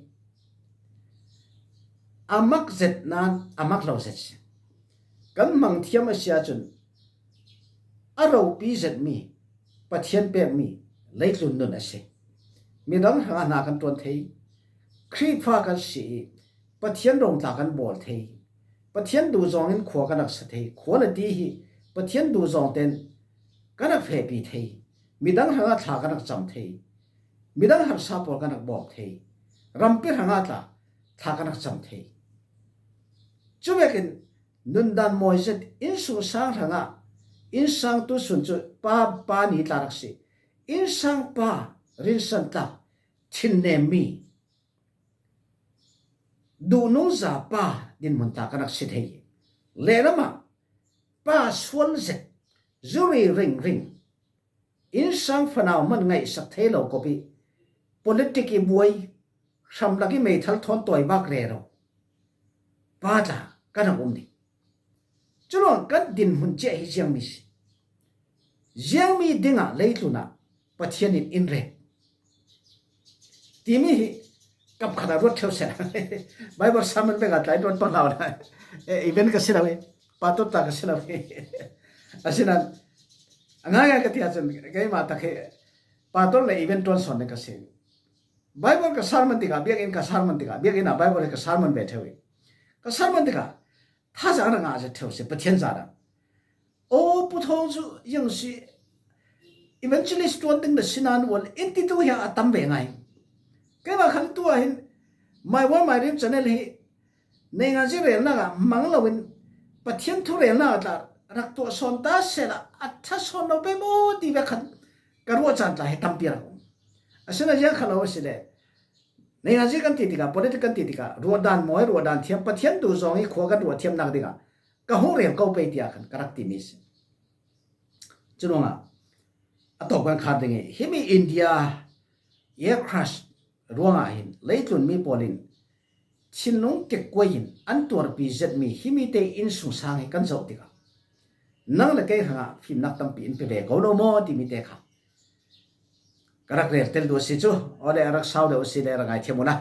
a mak zet nain a mak lo zet si. Kan hmang thiam a si ahcun a ropi zetmi Pathian pekmi leitlun nun a si. Midang hrangah hna kan ṭuan thei, Khrihfa kan si ih Pathian rong tla kan bawl thei, Pathian duhzawng in khua kan rak sa thei, khua le ti hi Pathian duhzawng tein kan rak fehpi thei, midang hrangah thla kan rak cam thei, midang harsa pawl kan rak bawm thei, rampi hrangah tla thla kan rak cam thei. Cuvekin nundan mawi zet innsungsang hrangah innsang tusun cu pa, pa ni tla rak si. Innsang pa rinsan tla thinnemmi duhnungza pa dinhmun tla kan rak si thei. Lehlamah pa sual zet, zuri ringring, innsang fanau hman ngaihsak thei lo kop ih politik ih buai, hramlak ih meithal thawn tawivak rero pa tla kan rak um ding. Curuang kan dinhmun ciah hi ziangmi si. Ziangmi dingah leitlun ah Pathian in in rem timi hi kap khat ah ruat ṭheu seh. Bible sermon vek ah tlai ruat pang hlah. Eh, event ka si lo hi. Pastor ta ka si lo hi. Asinain a ngaingai ka ti ahcun keimah tak hi pastor le event ṭuan sawn ding ka si. Bible ka sermon tikah, biakinn ka sermon tikah, biakinn ah Bible hi ka sermon ve ṭheu hi. Ka sermon tikah thazaang a ngah zet ṭheu si, Pathian zat ah. Aw, Pu Thawng cu ziang si, evangelist ṭuan ding na si nain ual in titu hi a tam ve ngai. Keimah khan tu ah hin My World My Dream Channel hi Neingazi relnak ah mang loin Pathian thu relnak ah tla rak tuah sawn ta sehla a ṭha sawn lo pei maw ti vek khan ka ruah caan tla hi tampi a rak um. Asinain ziang kha lo a si le Neingazi kan ti tikah, politik kan ti tikah, ruahdan mawi, ruahdan thiam, Pathian duhzawng ih khua kan ruah thiamnak dingah ka hung rel ko pei tiah khan ka rak timi a si. Curuangah a tawp kan khar ding ih, himi India air crash ruangah hin leitlun mi pawl in thinlung kekuai in an tuarpi zet mi himi te innsungsang hi kan zoh tikah nang le kei hrangah fimnak tampi in pe ve ko lo maw timi te kha ka rak rel tel duh a si cu, awle a rak sau deuh a si le rak ngaithiam uh la.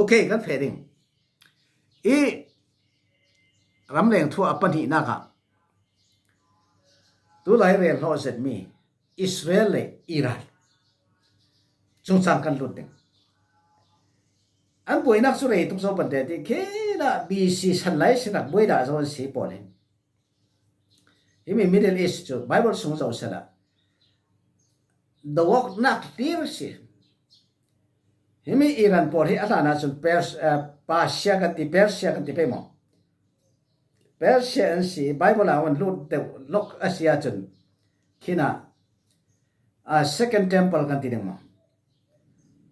Okay, kan feh ding. I ramleng thu a pahnihnak ah tulai rel hlawh zetmi Israel le Iran cungcang kan lut ding. An buainak cu rei tuk zo pante ti khinah B C san lai sinak buai dah zo an si pawl hi. Himi Middle East cu Bible sung zo sela dawknak dir si. Himi Iran pawl hi a hlan ahcun Pers-, eh, Persia kan ti, Persia kan ti pei maw? Persia an si, Bible ah an lut deuh lawk a si ahcun khinah, ah, Second Temple kan ti ding maw?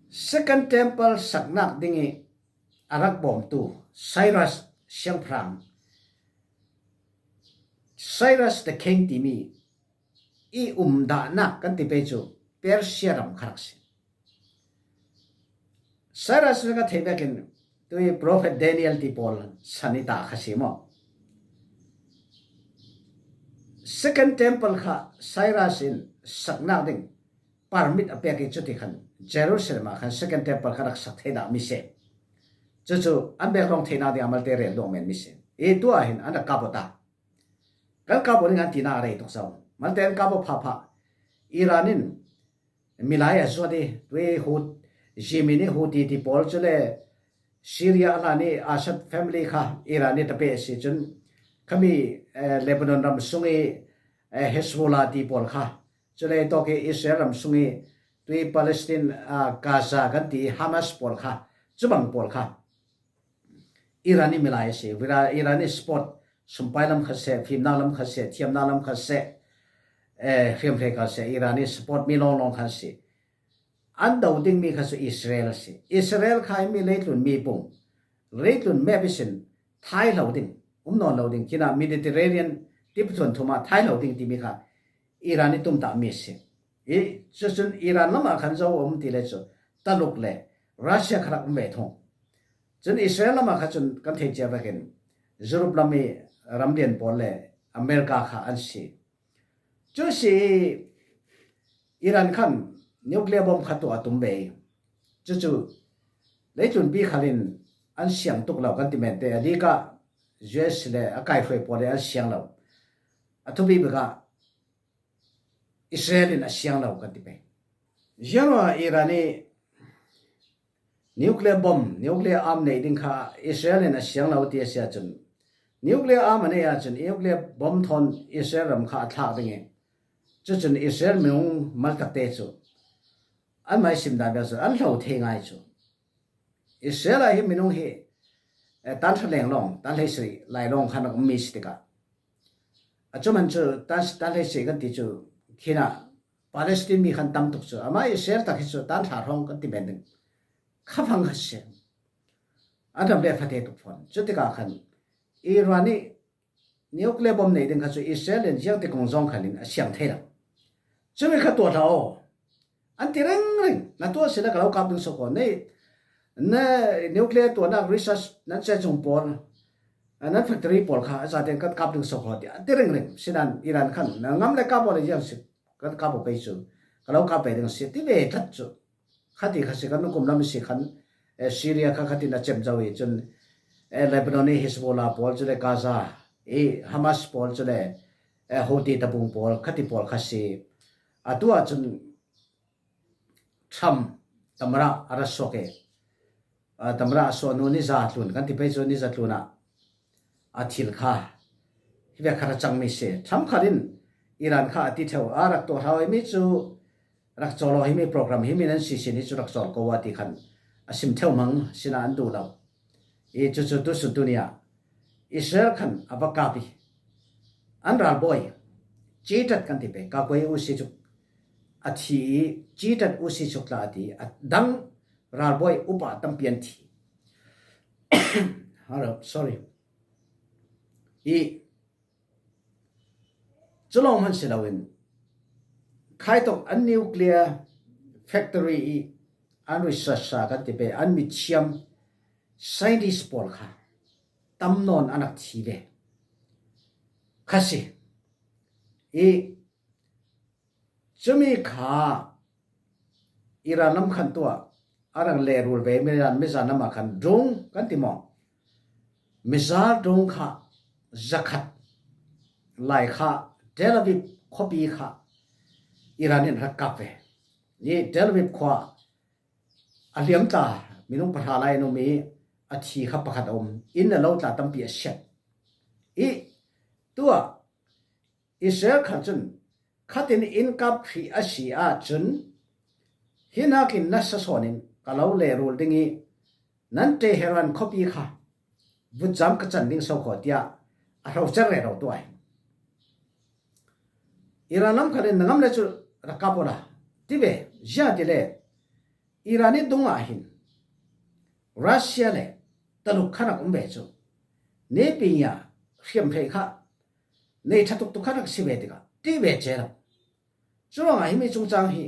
Second Temple saknak ding i a rak bawmtu Cyrus siangpahrang, Cyrus the King timi i umdahnak kan ti pei cu Persia ram kha rak si. Cyrus nih ka theih vekin tui Prophet Daniel ti pawl san i ta kha si maw? Second Temple kha Cyrus in saknak ding permit a pek i cuti khan Jerusalem ah khan Second Temple kha rak sak thei dah mi si. Cucu an bek lawng theihnak ding a malte rel duak men mi si. I tuah hin an rak kap aw ta. Kan kap aw ding an tinak a rei tuk zo. Malte an kap aw phapha. Iran in milai a zuat i, tui Hut-, Yemen i Houthi ti pawl cu le Syria a hlan i Assad family kha Iran i tapeh a si cun khami, eh, Lebanon ram sung i, eh, Hezbollah ti pawl kha, cu le tawk i Israel ram sung i tui Palestine, ah, Gaza kan ti Hamas pawl kha, cubang pawl kha Iran i milai a si. Vira Iran i support, sumpai lam kha seh, fimnak lam kha seh, thiamnak lam kha seh, eh, hriamhrei kha seh, Iran i support mi lawnglawng kha si. An do dingmi kha cu Israel a si. Israel kha himi leitlun mipung, leitlun map ihsin thai lo ding, um nawn lo ding, khinah Mediterranean tipathuan thum ah thai lo ding timi kha Iran i tumtahmi a si. I, cucun Iran lamah khan zo a um ti le cu Taluk le Russia kha rak um ve thung. Cun Israel lamah kha cun kan thei cia vekin Europe lam i ramlian pawl le America kha an si. Cu si i Iran khan nuclear bomb kha tuah a tum ve. Cucu leitlunpi khal in an siang tuk lo kan ti men te, a dikah U S le a kaihruai pawl in an siang lo. A thupi bik ah Israel in a siang lo kan ti pei. Ziangah Iran i nuclear bomb, nuclear arm neih ding kha Israel in a siang lo ti a si ahcun, nuclear arm a neih ahcun nuclear bomb thawn Israel ram kha a thlak ding i, cucun Israel minung maltakte cu anmah i sim dan bia cu an hlo thei ngai cu. Israel ah hi minung hi, eh, tan hra leng lawng, tan hleisarih lai lawng khan a um mi si tikah, a cuman cu tan, tan hleisarih kan ti cu khinah Palestine mi khan tam tuk cu, amah Israel tak hi cu tan hra hrawng kan ti men ding kha fang kha si. An ram le fate tuk fawn. Cutikah khan Iran i nuclear bomb neih ding kha cu Israel in ziangtik kong zong khalin a siang thei lo. Cumi kha tuah hlah aw. An ti ringring. Na tuah si le ka lo kap ding sokhaw. Nei, na nuclear tuahnak research nan cecung pawl, nan factory pawl kha a zaten kan kap ding sokhaw tiah an ti ringring. Sinan Iran khan na ngam le kap aw le ziang si kan kap aw pei cu ka lo kap ve ding si ti ve tlat cu. Khati kha si kan nukum lam si khan, eh, Syria kha khatin a cem zo i cun, eh, Lebanon i Hezbollah pawl cu le Gaza i Hamas pawl cu le, eh, Houthi tabung pawl khati pawl kha si. Atu ah cun Trump tamara a ra suak i, ah, tamara a suak nu niza tlun kan ti pei cu niza tlun ah a thil kha hi vek kha ra cangmi si. Trump khat in Iran kha a ti theu a rak tuah hau imi cu rak cawl aw, himi program himi nan sisin hi cu rak cawl ko a ti khan a sim theu mang sinah an duh lo. I cucu tusun tuni ah Israel khan a va kap i an ralbawi citat kan ti pei, kakuai u si cu a thi i citat u si cu tla a ti, a dang ralbawi upa tampi an thi. Hello, sorry. I cu lawng hman si loin, khaitok an nuclear factory i an research sa kan ti pei, an mithiam scientist pawl kha tam nawn a nak thi ve kha si. I cumi kha Iran lam khan tua a rang lehrul ve, Iran mizan lam ah khan drone kan ti maw, mizal drone kha zakhat lai kha Tel Aviv khuapi kha Iran in rak kap ve. Ni Tel Aviv khua a liam ta minung pahra lai an um i a thi kha pakhat a um, inn a lo tla tampi a siat. I tua Israel khan cun khatin inn kap hrih a si ahcun hi nakin nasa sawnin ka lo lehrul ding i nan Tehran khuapi kha vutcam ka can ding so khaw tiah a hrocer rero tuai. Iran lam khalin na ngam le cu rak kap awla ti ve, ziangahtile Iran i dungah hin Russia le Taluk kha rak um ve cu, nepi nya hriamhrei kha nei ṭha tuktuk kha rak si ve tikah ti ve ce lo. Curuangah himi cungcang hi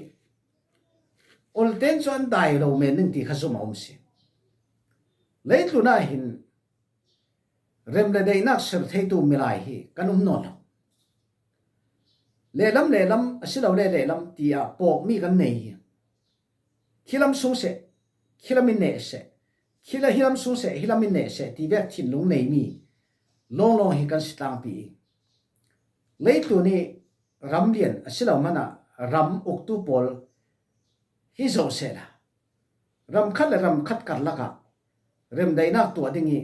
olten cu an dai lo men ning ti kha zumh a um si. Leitlun ah hin rem le daihnak ser theitu milai hi kan um nawn lo. Lehlam lehlam a si lo le lehlam tiah pawkmi kan nei hi. Khilam sung seh, khilam in neh seh, khila hilam sung seh, hilam in neh seh ti vek thinlung neimi lawnglawng hi kan si tlangpi i leitlun i ram lian a si lo hmanah ram uktu pawl hi zoh sehla ram khat le ram khat karlakah remdaihnak tuah ding i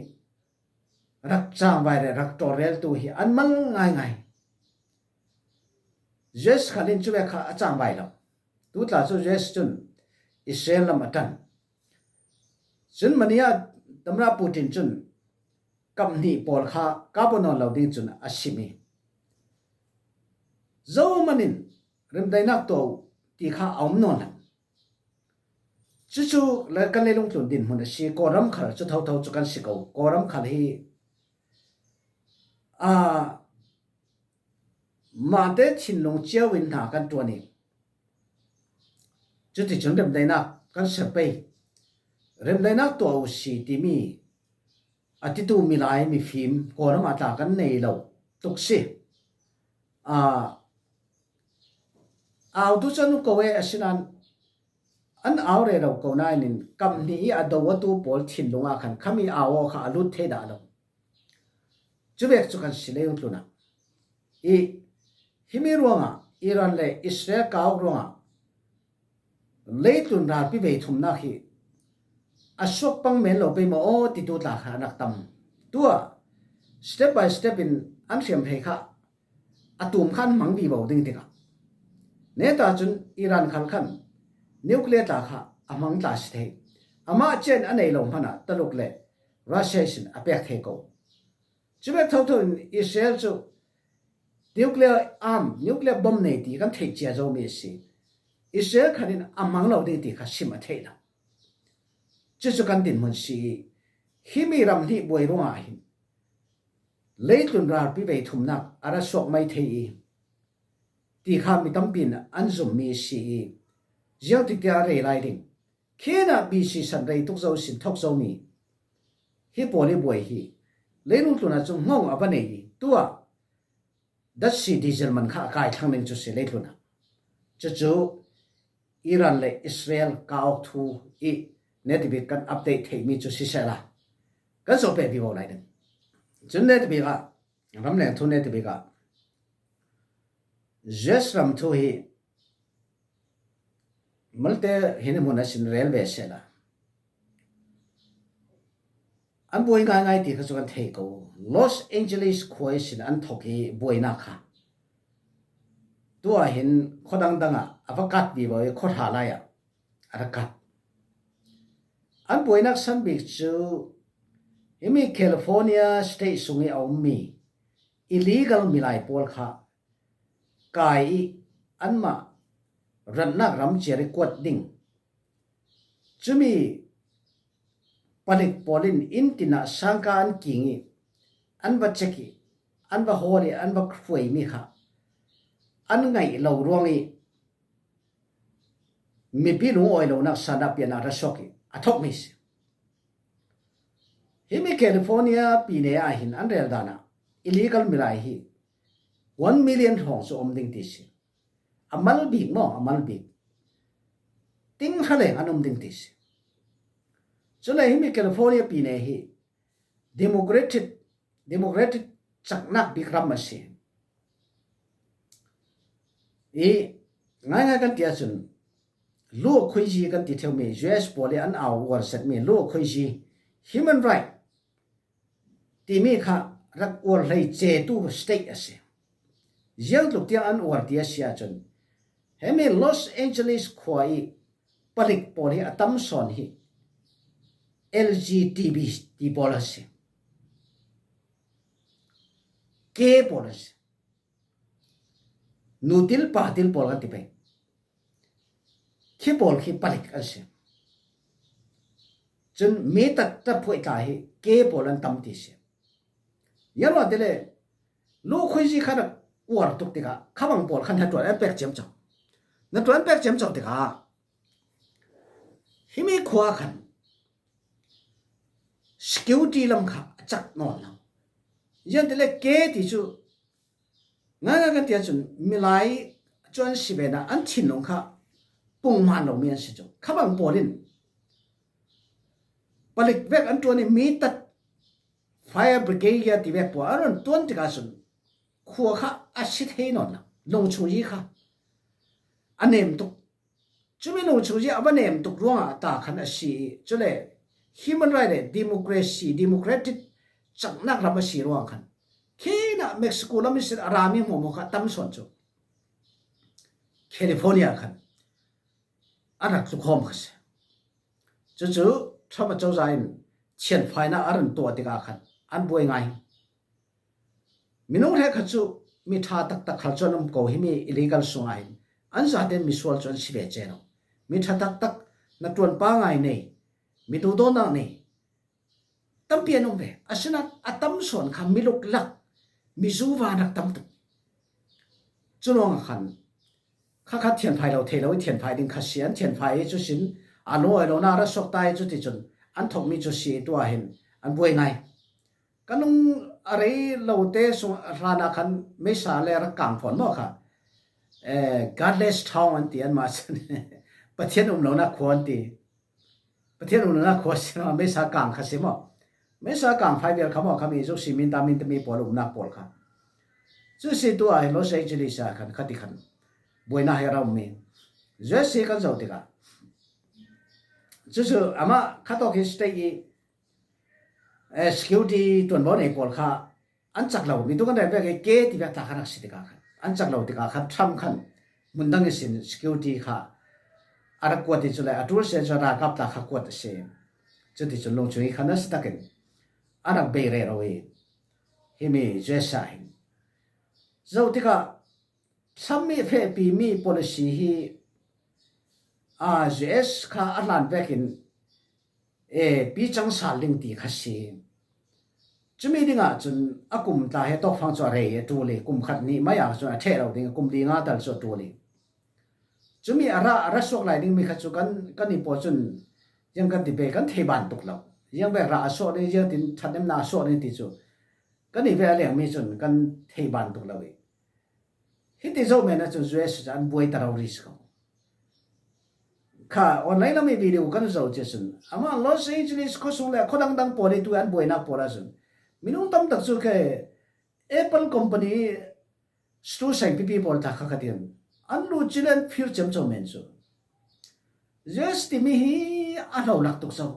rak cangvai le rak ṭawlreltu hi an mal ngaingai. U S khalin cuvek kha a cangvai lo. Tutla cu U S cun Israel lam a ṭan. Cun mania Tamra Putin cun kap hnih pawl kha kap aw nawn lo ding cun a sim i zohman in remdaihnak tuah uh ti kha a um nawn lo. Cucu le kan leilung tlun dinhmun a si. Kawlram khal cu thotho cu kan si ko. Kawlram khal hi aa mahte thinlung cio in hna kan ṭuan i cuticun remdaihnak kan ser pei. Remdaihnak tuah uh si timi a titu milai mifim Kawlram ah tla kan nei lo tuk si. Aa, autu cu an um ko e, asinain an au rero ko nain in kap hnih i a do awtu pawl thinlung ah khan khami au aw kha a lut thei dah lo. Cuvek cu kan si leilung tlun ah i himi ruangah Iran le Israel kau ruangah leitlun ralpi vei thumnak hi a suak pang men lo pei maw aw titu tla kha a rak tam. Tuah step by step in an hriamhrei kha a tum khan hmang vivo ding tikah neta cun Iran khal khan nuclear tla kha a hmang tla si thei. Amah cian a nei lo hmanah Taluk le Russia sin a pek thei ko. Cuvek thotho in Israel cu nuclear arm, nuclear bomb nei ti kan theih cia zomi a si. Israel khan in a hmang lo ding ti kha sim a theih lo. Cucu kan dinhmun si i himi ram hnih buai ruangah hin leitlun ralpi vei thumnak a ra suak mai thei i ti kha mi tampi in an zummi si i ziangtik tiah a rei lai ding. Khinah B C san rei tuk zo sin thok zomi hi pawl i buai hi leilung tlun ah cun ngong a va nei i tuah datsi diesel man kha a kai thlang ning cu si leitlun ah. Cucu Iran le Israel ka awk thu i netibik kan update theihmi cu si sehla kan zoh peh vivo lai ding. Cun netibik ah ramleng thu netibik ah U S ram thu hi malte hin hmun a sin rel ve sehla an buai ngaingai ti kha cu kan thei ko. Los Angeles khua ihsin an thok hi buainak kha tuah hin khuadang dangah a va kat vivo i khuahra lai ah a ra kat. An buainak san bik cu himi California state sung i a ummi illegal milai pawl kha kai i anmah ratnak ram ciar i kuat ding. Cumi palik pawl in inn tinah sangka an king i an va cek i an va hawl i an va khuaimi kha an ngaih lo ruang i mipi lungawi lonak sanah pianah ra suak i a thokmi si. Himi California pine ah hin an rel dan ah illegal milai hi one million hrawng chu om ding ti si. A mal bik maw, a mal bik. Ting hra leng an om ding ti si. Chule himi California pine hi democratic, democratic chaknak bik ram a si. I ngaingai kan tia chun lu khuizi kan ti theu mi, U S pawl i an au uar set mi lu khuizi, human right timi kha rak uar hlei chetu state a si. Ziang tluk tiang an uar ti a si ahcun hemi Los Angeles khua i palik pawl hi a tam sawn hi L G B T pawl a si. Gay pawl a si. Nu til pa til pawl kan ti pei. Khi pawl khi palik an si. Cun mi taktak phuai tla hi gay pawl an tam ti si. Yan wa tile lu khuizi kha rak uar tuk tikah khabang pawl khan hna tuan an pek ciamco. Na tuan pek ciamco tikah himi khua khan security lam kha a cak nawn lo. Yan tile gay ti cu ngaingai kan tia cun milai cu an si ve na an thinlung kha pungman lomi an si cu. Khabang pawl in palik vek an tuan i mi tat fire brigade ti vek pawl an run tuan tikah cun khua kha a si thei nawn lo. Lungchung yi kha a nem tuk. Cumi lungchung zia a va nem tuk ruangah ta khan a si i, cule human right le democracy, democratic caknak ram a si ruang khan khinah Mexico lam ihsin a rami hmuahhmuah kha a tam sawn cu California khan a rak tlukhawm kha si. Cucu Trump a cozah in thianfainak a run tuah tikah khan an buai ngai. Minung hrekkhat cu mi ṭha taktak khal cu an um ko, himi illegal sungah hin an zaten misual cu an si ve cio lo. Mi ṭha taktak, na ṭuanpa ngai nei, mi duhdawtnak nei tampi an um ve. Asinain a tam sawn kha mi luklak, mi zuva rak tam tuk. Cu ruangah khan khakhat thianfai lo thei lo i thianfai ding kha si. An thianfai i cu sin a lungawi lo na ra suak ta i cu ti cun an thokmi cu si i tuah hin an buai ngai. Kan nung a rei lote sung hlanah khan meisa le rak kang fawn maw kha? Eh, godless town an ti anmah cun Pathian um lonak khua an ti. Pathian um lonak khua si maw, meisa kang kha si maw? Meisa kang fai vial kha maw, khami Zosi min ta min timi pawl umnak pawl kha. Cu si tu ah Los Angeles ah khan khati khan buainak he a ra ummi. U S kan zoh tikah cucu amah khatawk hi state i eh, security tuanvo nei pawl kha an cak lo, mi tu kan rel vek i ke ti vek ta khan a si tikah khan an cak lo tikah khan Trump khan hmun dang ihsin security kha a rak kuat i cule a ṭul si cu ralkap ta kha kuat a si. Cuticun lungchung i khan a si takin a rak bei rero i himi U S ah hin zoh tikah Trump i fehpimi policy hi a U S kha a hlan vekin e, picang sal ding ti kha si. Cumi dingah cun a kum tla he tawkfang cu a rei a ṭul i, kum khat nih mai ah cun a ṭheh lo ding, kum li nga tal cu a ṭul i. Cumi a ra, a ra suak lai dingmi kha cu kan, kan i pawl cun ziang kan ti pei kan thei ban tuk lo. Ziang vek ra a suak ding, ziang tin ṭhathnemnak a suak ding ti cu kan i ve a lengmi cun kan thei ban tuk lo i. Hiti zoh men ah cun U S cu an buai ta rori si ko. Kha online lam i video kan zoh cia cun amah Los Angeles khuasung le khuadang dang pawl i tu an buainak pawl ah cun minung tam tak cu khe Apple company stu seng pipi pawl ta kha kha tian an lu cil an phir ciamco men cu U S timi hi a hlo lak tuk zo.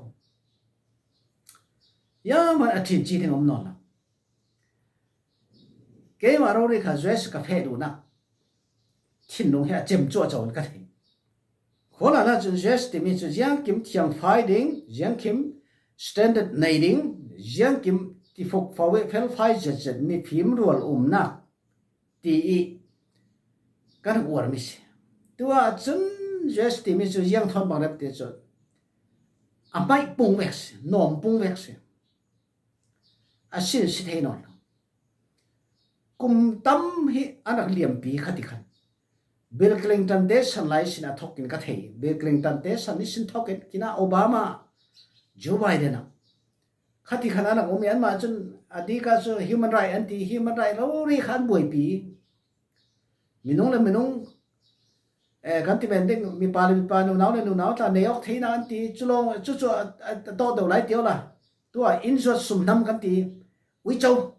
Yaman a ṭhin ci ding om nawn lo. Keimah rori kha U S ka feh duhnak thinlung hi a cem cuahco in ka thei. Khuala na cun U S timi cu ziangkim thiangfai ding, ziangkim standard nei ding, ziangkim tifuk fo-, felfai zetzet mifim rual umnak ti i kan uarmi si. Tuah cun U S timi cu ziang thawn bang rep ti cu a hmaih pung vek si, nawm pung vek si. A sin si thei nawn lo. Kum tam hi a rak liampi kha ti khan Bill Clinton te san lai sin a thok in ka thei. Bill Clinton te san i sin thok in kina Obama, Joe Biden ah Khati khan an rak um i, anmah cun a dika cu human right an ti, human right rori kha an buaipi. Minung le minung, eh, kan ti men ding, mipa le mipa, nunau le nunau tla nei awk theinak an ti, cu lawng, cucu a, a, a tawk deuh lai ti awla. Tua inn zuat sum hnam kan ti, uico.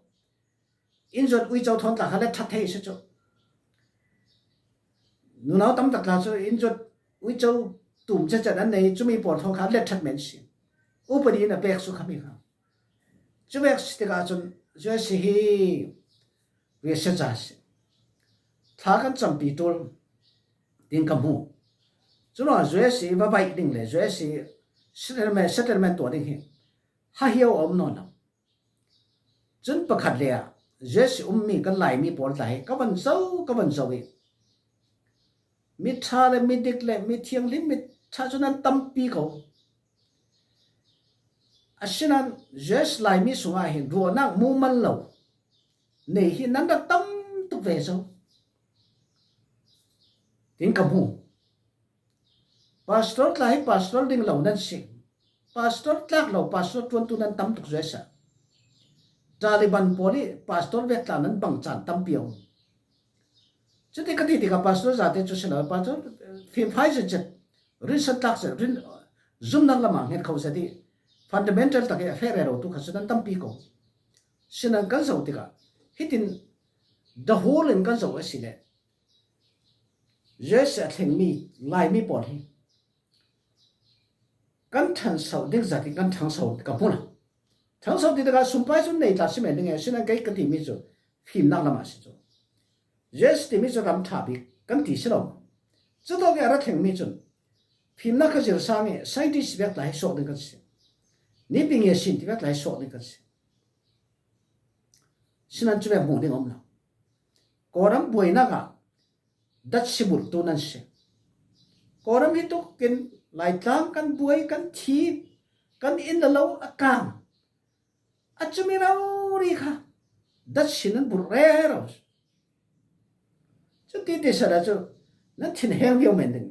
Inn zuat uico thawn tla kha let ṭhat thei si cu. Nunau tam tak tla cu inn zuat uico tum cecet an nei, cumi pawl thawn kha let ṭhat men si. Upadi in a pek cu khami kha. Cuvek si tikah cun U S A hi riahsia ca si. Thla kan campi ṭul ding ka hmu. Curuangah U S A va baih ding le U S A settlement, settlement tuah ding hi ha hiau a um nawn lo. Cun pakhat le ah U S A ummi kan Laimi pawl tla hi ka van zo, ka van zo i, mi ṭha le mi dik le mi thianghlim, mi ṭha cu nan tampi ko. Asinain U S Laimi sungah hin ruahnak mumal lo nei hi nan rak tam tuk ve zo. Tin ka hmu. Pastor tla hi pastor ding lo nan si. Pastor tlak lo, pastor ṭuantu nan tam tuk U S ah. Taliban pawl i pastor vek tla nan bang caan tampi a um. Cuti ka ti tikah pastor zate cu si lo, pastor fimfai zet zet, rinsan tlak zet, rin, zumnak lamah hnget kho zet i fundamental tak i a feh rero tu kha cu nan tampi ko. Sinan kan zoh tikah hitin the whole in kan zoh a si le, U S a thlengmi Laimi pawl hi kan ṭhanso ding zat in kan ṭhangso ka hmu lo. Ṭhangso ti takah sumpai cu nei tla si men ding e, sinan kei ka timi cu fimnak lamah si cu. U S timi cu ram ṭha bik kan ti si lo. Cutawk i a ra thlengmi cun fimnak ka zir sang i scientist vek tla hi suak ding kan si. Nipi nge sin ti vek tla hi suak ding kan si. Sinan cu vek hmuh ding a um lo. Kawlram buainak ah dat si burhtu nan si. Kawlram hi tukin Laitlang kan buai, kan thi, kan inn le lo a kang. A cumi rori kha dat si nan burh rero. Cuti ti sara cu nan thinheng viau men ding.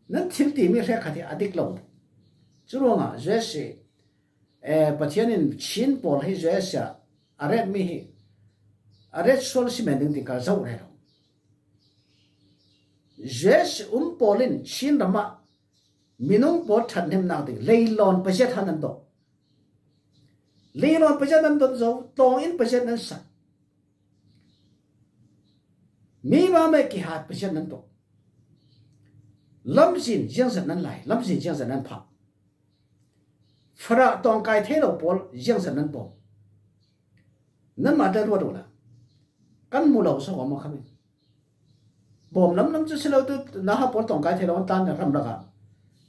Nan thil timi hrekkhat hi a dik lo. Curuangah U S a, eh, Pathian in Chin pawl hi U S a a retmi hi a ret sual si men ding ti ka zoh rero. U S um pawl in Chin ramah minung pawl ṭhathnemnak ding leilawn paziat han an dawh. Leilawn paziat nan dawh zo, tlawng in paziat nan sak. Mi mame kihat paziat nan dawh. Lamzin ziangzat nan lai, lamzin ziangzat nan phah. Farah tawngkai thei lo pawl ziangzat nan bawm. Nanmah te ruat uhla. Kan hmu lo sa huam a khamin. Bawm lamlam cu si lo tu, naha pawl tawngkai thei lo an tlan ram rak ah.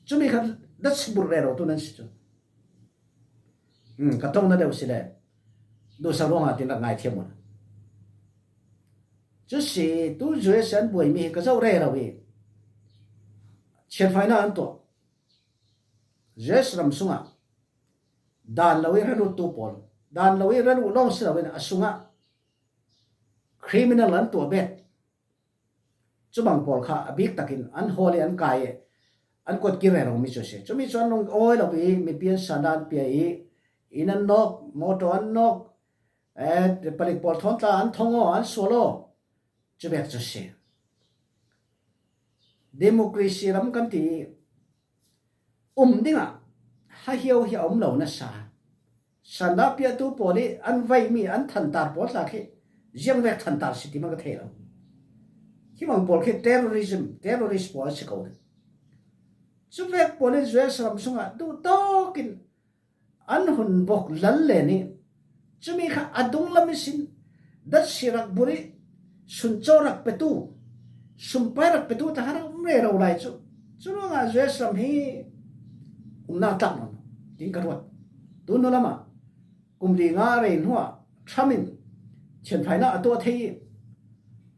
Cumi kha dat si burh rero tu nan si cu. Hmm, ka tong na deuh si le. Duhsak ruangah tin rak ngaithiam uh. Cu si, tu U S an buaimi hi ka zoh rero i. Chianfaina an tuah. U S ram sungah dan lo i ra luttu pawl, dan lo i ra luh lawng si loin a sungah criminal an tuah bet. Cubang pawl kha a bik takin an hawl i an kai i an kuat kir rero mi cu si. Cumi cu an lung awi lo i mipi an san an pia i inn an nawk, motor an nawk, eh, palik pawl thawn tla an thong aw, an sual aw. Cu bek cu si. Democracy ram kan ti i um dingah ha hiau hi a um lo nasa. Sanda piatu pawl i an vaimi an thantar pawl tla khi ziang vek thantar si ti man ka thei lo. Hi mang pawl khi terrorism, terrorist pawl a si ko ding. Cu vek pawl in U S ram sungah duhtawk in an hun bawk lal len i cumi kha a dunglam ihsin datsi rak burh i suncaw rak petu, sumpai rak petu tla kha rak um rero lai cu. Curuangah U S ram hi umnak tlak nawn lo tin ka ruat. Tunu lamah kum li nga rei hnuah Trump in chianfaina a tuah thei i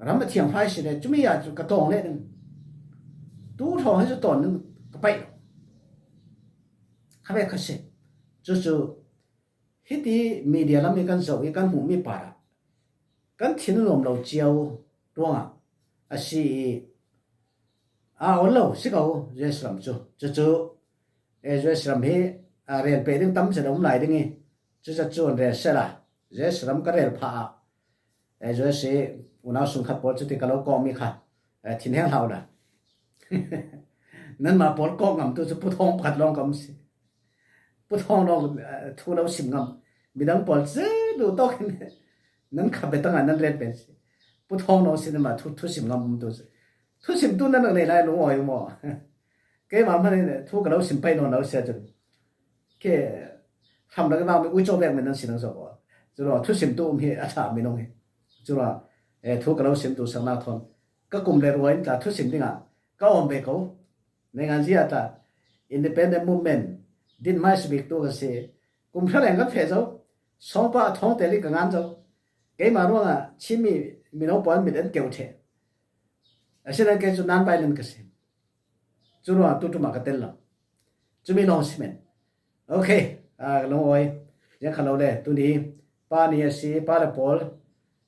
ram a thiangfai si le cumi ah cu ka tawng leh ding. Tu thawng hi cu tawn ding ka paih lo. Kha ve kha si. Cucu hiti media lam i kan zoh i kan hmuhmi parah kan thin a nuam lo cio ruangah a si i a awl lo si ko U S ram cu. Cucu, eh, U S ram hi a, rel peh ding tam zet a um lai ding hi. Cuza cun rel sela, Jesu ram ka rel pha ah, e, Jesu unau sung khat pawl cuti ka lo kawk mi kha, e, thinheng hlau la. Nanmah pawl kawk ngam tu cu Pu Thawng pakhat lawng ka um si. Pu Thawng lawng, e, thu lo sim ngam. Midang pawl cu duh tawk in nan kha betang ah nan ret pen si. Pu Thawng lawng si nanmah thu, thu sim ngam um tu cu. Thu sim tu nan rak nei lai lungawi maw? Keimah hmanh in thu ka lo sim pei nawn lo si ahcun, ke hram rak i vangmi uico vekmi nan si nang zong aw. Curuangah thusim tu um hi a ṭha minung hi. Curuangah, eh, thu ka lo sim tu saknak thawn ka kum le ruai in tla thusim dingah ka awm ve ko. Naingan zia tla independent movement din hmaisa bik tu ka si. Kum hra leng kan feh zo. Sawngpa a thawngte li ka ngan zo. Keimah ruangah Chinmi mino pawl mit an keu ṭheh. Asinain kei cu non-violent ka si. Curuangah tuṭum ah ka tel lo. Cumi lawng si men. Okay, aa, ka lungawi. Ziang kha lo le, tuni pa ni a si, pa le pawl,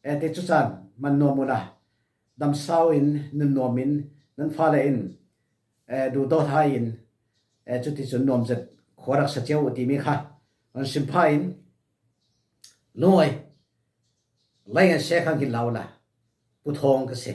eh, ti cu caan man nuam uhla, damsau in, nun nuam in, nan fale in, eh, duhdawt hai in, eh, cuticun nuam zet khua rak sa cio uh timi kha kan sim pha in, lungawi. Lai ngan se kha ngin lau la, Pu Thawng ka si.